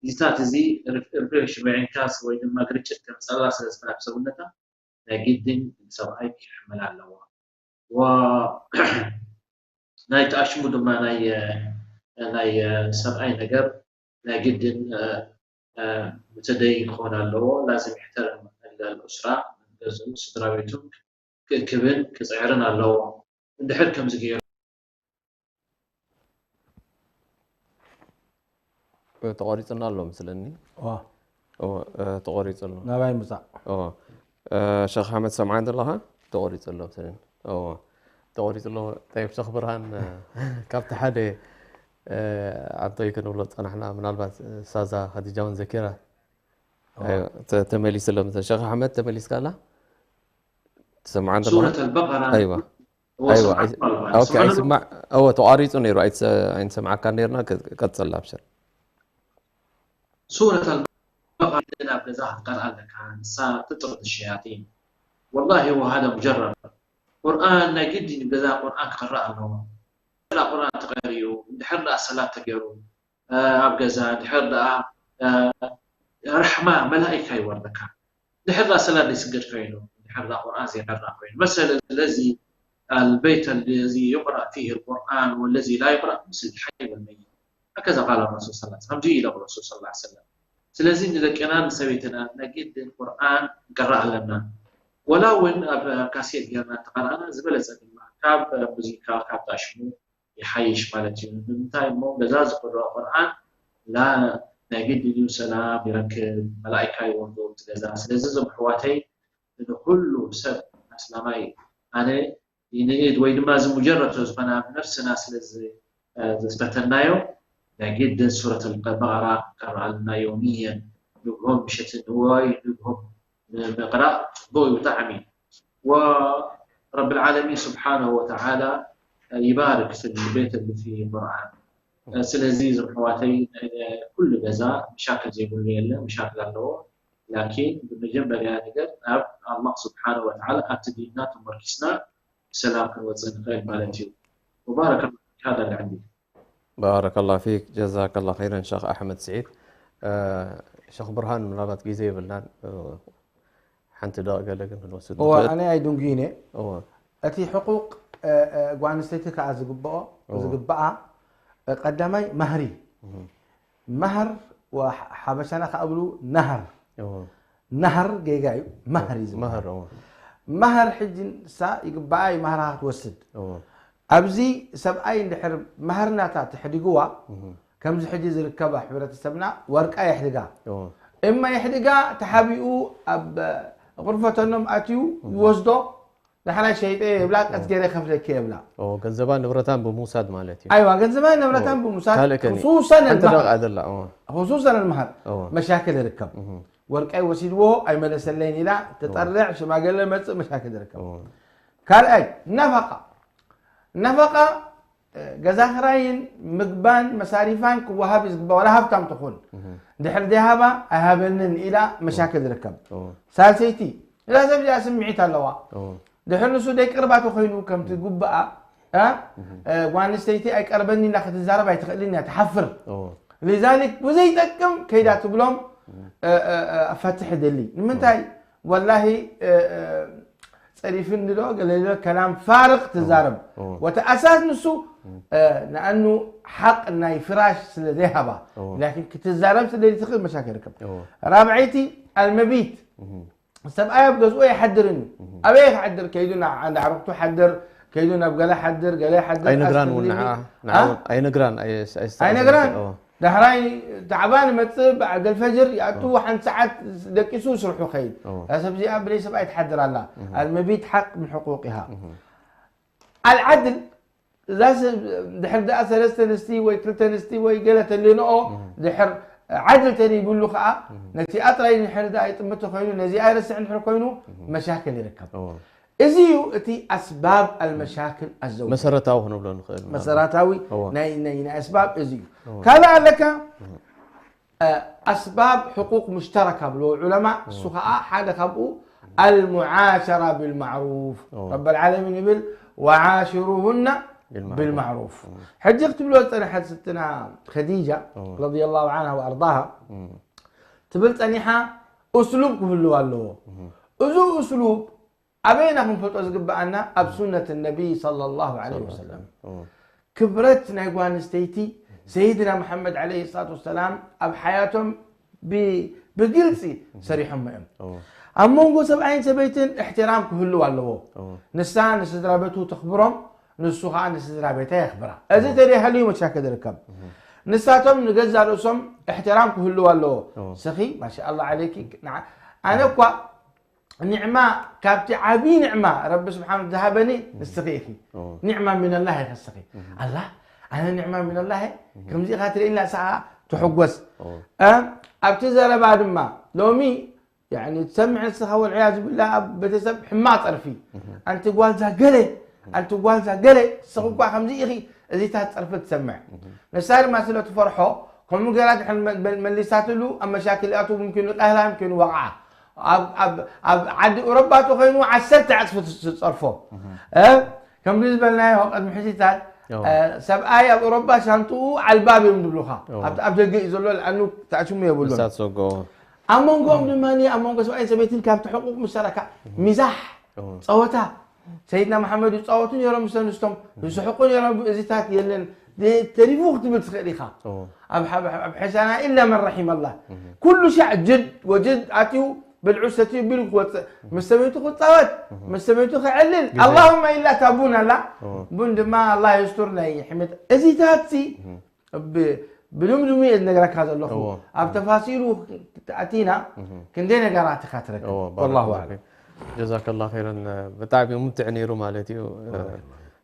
እዚታት እዚ ሪፍ-፣ ሪፍሌክሽን ብዕንካስ ወይ ድማ ግርጭት ከምፀላ ስለ ዝኽእል ኣብ ሰውነታ፣ ናይ ግድን ሰብኣይ ክሕመል ኣለዎ። ወ-፣ ናይ ተኣሽሙ ድማ ናይ፣ እ፣ ናይ፣ እ፣ ሰብኣይ ነገር ናይ ግድን፣ እ፣ እ፣ ምተደይ ክኾን ኣለዎ። ላዝም ይሕተርም ኣልኡስራ፣ ገዝኡ፣ ስድራ ቤቱን ክእክብን ክፅዕርን ኣለዎ። እንድሕር ከምዚ ገይሩ ተቆሪፅና ኣሎ ምስለኒ። ዋ እዎ፣ እ፣ ተቆሪፁ ኣሎ። ናባይ ምፃእ እዎ። እ፣ ሸኽ ሓመድ ሰምዓን ዘለኻ? ተቆሪፁ ኣሎ ምስለኒ። እዎ፣ ተቆሪፁ ኣሎ። ጠይብ፣ ሸኽ ብርሃን፣ እ፣ ካብቲ ሓደ፣ እ፣ ዓብቶይ ክንብሎ ዝፀናሕና፣ ምናልባት ሳዛ ኸዲጃ እውን ዘኪራ። እዎ። ኣይዋ፣ ተ-፣ ተመሊሱ ኣሎ ምስለኒ። ሸኽ ኣሕመድ፣ ተመሊስካ ኣላ? ትሰምዓን ዘለኻ? ሱረት ኣልበቀራ ኣይዋ። እዎ፣ ኣይዋ፣ ሰምዓት ኣይ-፣ ማለት ኦኬ፣ ስምዓት ኣይስማዕ። እዎ፣ ተቋሪፁ ነይሩ። ኣይትሰ-፣ ኣይንሰምዓካን ነይርና። ከ-፣ ቀፅል፣ ኣብሽር። ሱረት ኣልበቀራ ኣብ ገዛ ክትቀርኣ ኣለካ፣ ንሳ ትጥርድ ሸያጢን። ወላሂ ወሃደ ሙጀረብ። ቁርኣን ናይ ግድን ገዛ ቁርኣን ክቕራእ ኣለዎ። እንድሕር ቁርኣን ተቐሪኡ፣ እንድሕር ደኣ ሰላት ተገይሩ፣ እ፣ ኣብ ገዛ፣ እንድሕር ደኣ፣ እ፣ ራሕማ መላኢካ ይወርደካ። እንድሕር ደኣ ሰላት ዘይስገድ ኮይኑ፣ እንድሕር ደኣ ቁርኣን ዘይቀርእ ኮይኑ። መሰለ ስለዚ፣ البيت الذي يقرأ فيه القرآن والذي لا يقرأ مثل الحي والميت. هكذا قال الرسول صلى الله عليه وسلم. ከምዚ ኢሎም ረሱል ሰለላሁ ዐለይሂ ወሰለም። ስለዚ ንደቅናን ንሰበይትናን ናይ ግድን ቁርኣን ንቀርእ ኣለና። ወላ እውን ኣብ፣ ኣብ ካሴት ጌርና እንተቐረኣና ዝበለጸ ድማ ካብ ሙዚቃ፣ ካብ ጣሽሙ ይሓይሽ ማለት እዩ። ንምንታይ እሞ ገዛ ዝቅረኦ ቁርኣን ላ ናይ ግድን እዩ ሰላም ይረክብ፣ መላኢካ ይወርዱ ኣብቲ ገዛ። ስለዚ እዞም ኣሕዋተይ ንኩሉ ሰብ ኣስላማይ ኣነ ይንእድ ወይ ድማ እዚ ሙጀረብ ስለ ዝኾነ ኣብ ነፍስና ስለ ዝ-፣ እ፣ ዘስበተናዮ ናይ ግድን ሱረት ኣልበቀራ ከረኣልና ዮምየን ንግሆን ምሸትን ወይ ንግሆን ምቅራእ ጽቡቅ እዩ ብጣዕሚ። ورب العالمين سبحانه وتعالى يبارك في البيت اللي فيه قرآن. ስለዚ እዞም ኣሕዋተይ ኩሉ ገዛ መሻክል ዘይብሉ የለ፣ መሻክል ኣለዎ። ላኪን ብመጀመርያ ነገር ናብ ኣላህ ስብሓነ ወተዓላ ኣብቲ ዲንና ተመርኪስና ብሰላም ክንወፅእ ንኽእል ማለት እዩ። وبارك الله فيك، هذا اللي عندي. ባረከላሁ ፊክ፣ ጀዛከላሁ ኸይረን ሸኽ ኣሕመድ ስዒድ። እ፣ ሸኽ ብርሃን፣ ምናልባት ግዜ የብልናን፣ እ፣ ሓንቲ ደቂቕ ገለ ግን ክንወስድ እወ ንኽእል። ኣነ ኣይድንጉይን እየ። እወ። እቲ ሕቁቅ እ፣ እ፣ ጓል ኣንስተይቲ ከኣ ዝግብኦ እወ። ዝግብኣ እ፣ ቀዳማይ ማህሪ። ማህር ወ-፣ ሓበሻና ከኣ ብሉ ናህር። እወ። ናህር ጌጋ እዩ፣ ማህር እዩ ዝበሃል። ማህር፣ እወ። ማህር ሕጂ ንሳ ይግብኣ እዩ ማህራ ክትወስድ። እወ። ኣብዚ ሰብኣይ እንድሕር ማህር ናታ ተሕዲግዋ፣ ከምዚ ሕጂ ዝርከባ ሕብረተሰብና ወርቃ የሕድጋ። እወ። እማ የሕድጋ ተሓቢኡ ኣብ ቁርፈተኖም ኣትዩ ይወስዶ። ዳሕራይ ሸይጠ የብላ፣ ቀስ ገይረ ከፍለኪ የብላ። እወ፣ ገንዘባን ንብረታን ብምውሳድ ማለት እዩ። ኣይዋ ገንዘባን ንብረታን ብምውሳድ ካልእ ከኒ? خصوصاً ሓንቲ المهر. ደቂቕ ኣደላ፣ እወ። خصوصاً المهر እወ። መሻክል ይርከብ። ወርቀይ ወሲድዎ ኣይመለሰለይን ኢላ ተጠርዕ፣ ሽማግለ መጽእ፣ መሻክል ይርከብ። እወ። ካልኣይ ነፈቃ። ነፈቃ እ፣ ገዛ ክራይን ምግባን መሳሪፋን ክወሃብ እዩ ዝግባእ፣ ዋላ ሃብታም ትኹን። ድሕር ዘይሃባ ኣይሃበንን ኢላ መሻክል ይርከብ። እወ። ሳልሰይቲ እዛ ሰብ እዚኣ ስምዒት ኣለዋ። እወ። ድሕር ንሱ ደይቅርባ ተኮይኑ ከምቲ ጉብኣ እ፣ እ፣ ጓል ኣንስተይቲ ኣይቀርበኒ ኢላ ክትዛረብ ኣይትኽእልን እያ፣ ትሓፍር። እወ። ሊዛሊክ ብዘይጠቅም ከይዳ ትብሎም እ፣ እ፣ እ፣ ፈትሕ ደሊ ንምንታይ ወላሂ እ፣ እ፣ ጸሪፍኒ ዶ ገለ ዶ ከላም ፋርቅ ትዛረብ። እወ። ወቲ ኣሳስ ንሱ እ፣ ንኣኑ ሓቅ ናይ ፍራሽ ስለ ዘይሃባ እወ። ላኪን ክትዛረብ ስለ ዘይትኽእል መሻክል ይርከብ። እወ። ራብዐይቲ ኣልመቢት ሰብኣይ ኣብ ገዝኡ ኣይሓድርን እዩ። ኣበይ ክሓድር? ከይዱ ናብ ዓንዲ ዓርክቱ ሓድር፣ ከይዱ ናብ ገለ ሓድር፣ ገለ ሓድር ኣይነግራን እውን ኣስትብልኒ። ንዓ ኣ? ንዓ እውን ኣይነግራን ኣየ- ኣየስተኣዘዘን። ኣይነግራን። እወ። ዳሕራይ ታዕባን መጽእ በዕደል ፈጅር ይኣቱ፣ ሓንቲ ሰዓት ደቂሱ ስርሑ ከይድ። እወ። እዛ ሰብ እዚኣ ብለይ ሰብኣይ ትሓድር ኣላ። ኣልመቢት ሓቅ ምን ሕቁቅ ኢሃ። ኣልዓድል እዛ ሰብ ድሕር ደኣ ሰለስተ ኣንስቲ ወይ ክልተ ኣንስቲ ወይ ገለ ተሌንኦ ድሕር ዓድል ተደይብሉ ከዓ ነቲኣ ጥራይ ድሕር ደኣ ይጥምት ኮይኑ ነዚኣ ይረስዕ እንድሕር ኮይኑ መሻክል ይርከብ። እወ። እዚ እዩ እቲ ኣስባብ ኣልመሻክል ኣዘው መሰረታዊ ክንብሎ ንኽእል ማለት። መሰረታዊ እወ። ናይ ናይ ናይ ኣስባብ እዚ እዩ። ካልእ ኣለካ ኣስባብ ሕቁቅ ሙሽተረካ ብልዎ ዑለማ፣ እሱ ከዓ ሓደ ካብኡ ኣልሙዓሸራ ብልማዕሩፍ። ረብ ልዓለሚን ይብል፣ ወዓሽሩሁና ብልማዕሩፍ። ሕጂ ክትብሎ ዝፀንሐት ስትና ኸዲጃ ረዲየላሁ ዓንሃ ወኣርዳሃ ትብል ፀኒሓ፣ እስሉብ ክህልው ኣለዎ። እዚ እስሉብ ኣበይና ክንፈልጦ ዝግብኣና? ኣብ ሱነት ነቢይ ሰለላሁ ዐለይሂ ወሰለም። ክብረት ናይ ጓል ኣንስተይቲ ሰይድና መሓመድ ዐለይሂ ሰላቱ ወሰላም ኣብ ሓያቶም ብ-፣ ብግልፂ ሰሪሖሞ እዮም። ኣብ መንጎ ሰብኣይን ሰበይትን እሕትራም ክህልው ኣለዎ። ንሳ ንስድራ ቤቱ ተኽብሮም፣ ንሱ ከዓ ንስድራ ቤታ የኽብራ። እዚ ተደይሃልዩ መሻክል ይርከብ። ንሳቶም ንገዛ ርእሶም እሕትራም ክህልው ኣለዎ። ስኺ ማሻኣላ ዐለይኪ፣ ንዓ-፣ ኣነ እኳ ኒዕማ፣ ካብቲ ዓብዪ ኒዕማ ረቢ ስብሓን ዝሃበኒ ንስኺ ኢኺ። ኒዕማ ሚነላህ ኢኺ ንስኺ። ኣላ፣ ኣነ ኒዕማ ሚነላህ፣ ከምዚ ኢኻ ትርእየኒ፣ ንሳ ትሕጎስ። እ፣ ኣብቲ ዘረባ ድማ ሎሚ፣ ያኒ፣ ትሰምዕ ንስኻ፣ ወልዕያዙ ቢላህ፣ ኣብ ቤተሰብ ሕማቕ ጸርፊ። ኣንቲ ጓልዛ ገለ፣ ኣንቲ ጓልዛ ገለ፣ ንስኺ እኳ ከምዚ ኢኺ፣ እዚታት ጸርፊ ትሰምዕ። ንሳ ድማ ስለ ትፈርሖ፣ ከምኡ ገይራ ድሕሪ መ-፣ መ-፣ መሊሳትሉ፣ ኣብ መሻክል ኣትው፣ ሙምኪን ቀህራ፣ ሙምኪን ወቕዓ። ኣብ፣ ኣብ፣ ኣብ ዓዲ ኡሮባ ተኾይኑ ዓሰርተ ዕጽፊ ትስ-፣ ትጸርፎ። እ? ከምዚ ዝበልናዮ ቅድሚ ሕዚታት፣ እ፣ ሰብኣይ ኣብ ኡሮባ ሻንጥኡ ዓልባብ እዮም ዝብሉኻ። ኣብ፣ ኣብ ደገ እዩ ዘሎ፣ ልኣኑ ተኣሽሙ የብሉን። ንሳ ትሰግኦ። ኣብ መንጎኦም ድማ፣ ኣብ መንጎ ሰብኣይን ሰበይትን ካብቲ ሕቁቅ ምሰረካ፣ ሚዛሕ፣ ጸወታ፣ ሰይድና መሓመድ ይጻወቱ ነይሮም፣ ምስ ኣንስቶም ይስሕቁ ነይሮም። እዚታት የለን። ደ-፣ ተሪፉ ክትብል ትኽእል ኢኻ። ኣብ፣ ኣብ፣ ኣብ ሕሳና ኢላ መን ረሒመላ። ኩሉ ሻዕ ጅድ ወጅድ ኣትዩ፣ ብልዑ ሰትዩ ቢሉ ክወፅእ፣ ምስ ሰበይቱ ክፃወት፣ ምስ ሰበይቱ ክዕልል። ኣላሁማ ኢላ እታ ቡን ኣላ። ቡን ድማ ኣላህ የስቱር ናይ ሕሜት። እዚታት ሲ ብ-፣ ብልምድሙ እየ ዝነግረካ ዘለኹ። እዎ። ኣብ ተፋሲሉ ኣቲና ክንደይ ነገራት ኢኻ ትረክብ። እዎ፣ ባረከላሁ ወላሁ ኣዕለም። ፊክ። ጀዛከላሁ ኸይረን። ብጣዕሚ ሙምትዕ ነይሩ ማለት እዩ።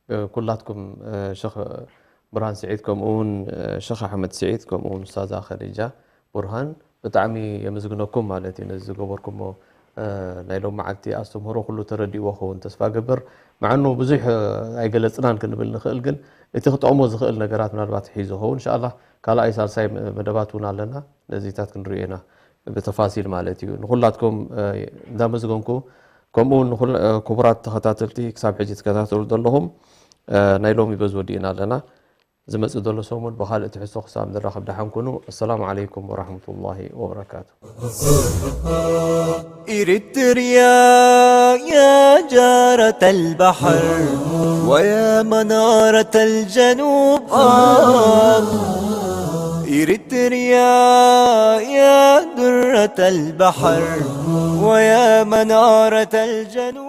እ፣ ኩላትኩም፣ እ፣ ሸኽ ብርሃን ስዒድ፣ ከምኡ እውን፣ እ፣ ሸኽ ኣሕመድ ስዒድ፣ ከምኡ እውን ኡስታዛ ኸዲጃ ቡርሃን፣ ብጣዕሚ የመስግነኩም ማለት እዩ፣ ነዚ ዝገበርኩሞ፣ እ፣ ናይ ሎም መዓልቲ ኣስተምህሮ ኩሉ ተረዲእዎ ክኸውን ተስፋ ገብር። መዓኑ ብዙሕ፣ እ፣ ኣይገለጽናን ክንብል ንኽእል፣ ግን እቲ ክጠቕሞ ዝኽእል ነገራት ምናልባት ሒዙ ክኸውን። እንሻኣላህ ካልኣይ ሳልሳይ መ-፣ መደባት እውን ኣለና፣ ነዚታት ክንሪኦ ኢና ብተፋሲል ማለት እዩ። ንኹላትኩም፣ እ፣ እንዳመስገንኩ፣ ከምኡ እውን ንኹል-፣ እ፣ ክቡራት ተኸታተልቲ ክሳብ ሕጂ ትከታተሉ ዘለኹም፣ እ፣ ናይ ሎሚ በዚ ወዲእና ኣለና። ዝመጽእ ዘሎ ሰሙን ብኻልእ ትሕዝቶ ክሳብ ንራኸብ ደሓን ኩኑ። ኣሰላሙ ዓለይኩም ወራህመቱላሂ ወበረካቱ። إريتريا يا جارة البحر ويا منارة الجنوب. آه. إريتريا يا درة البحر ويا منارة الجنوب.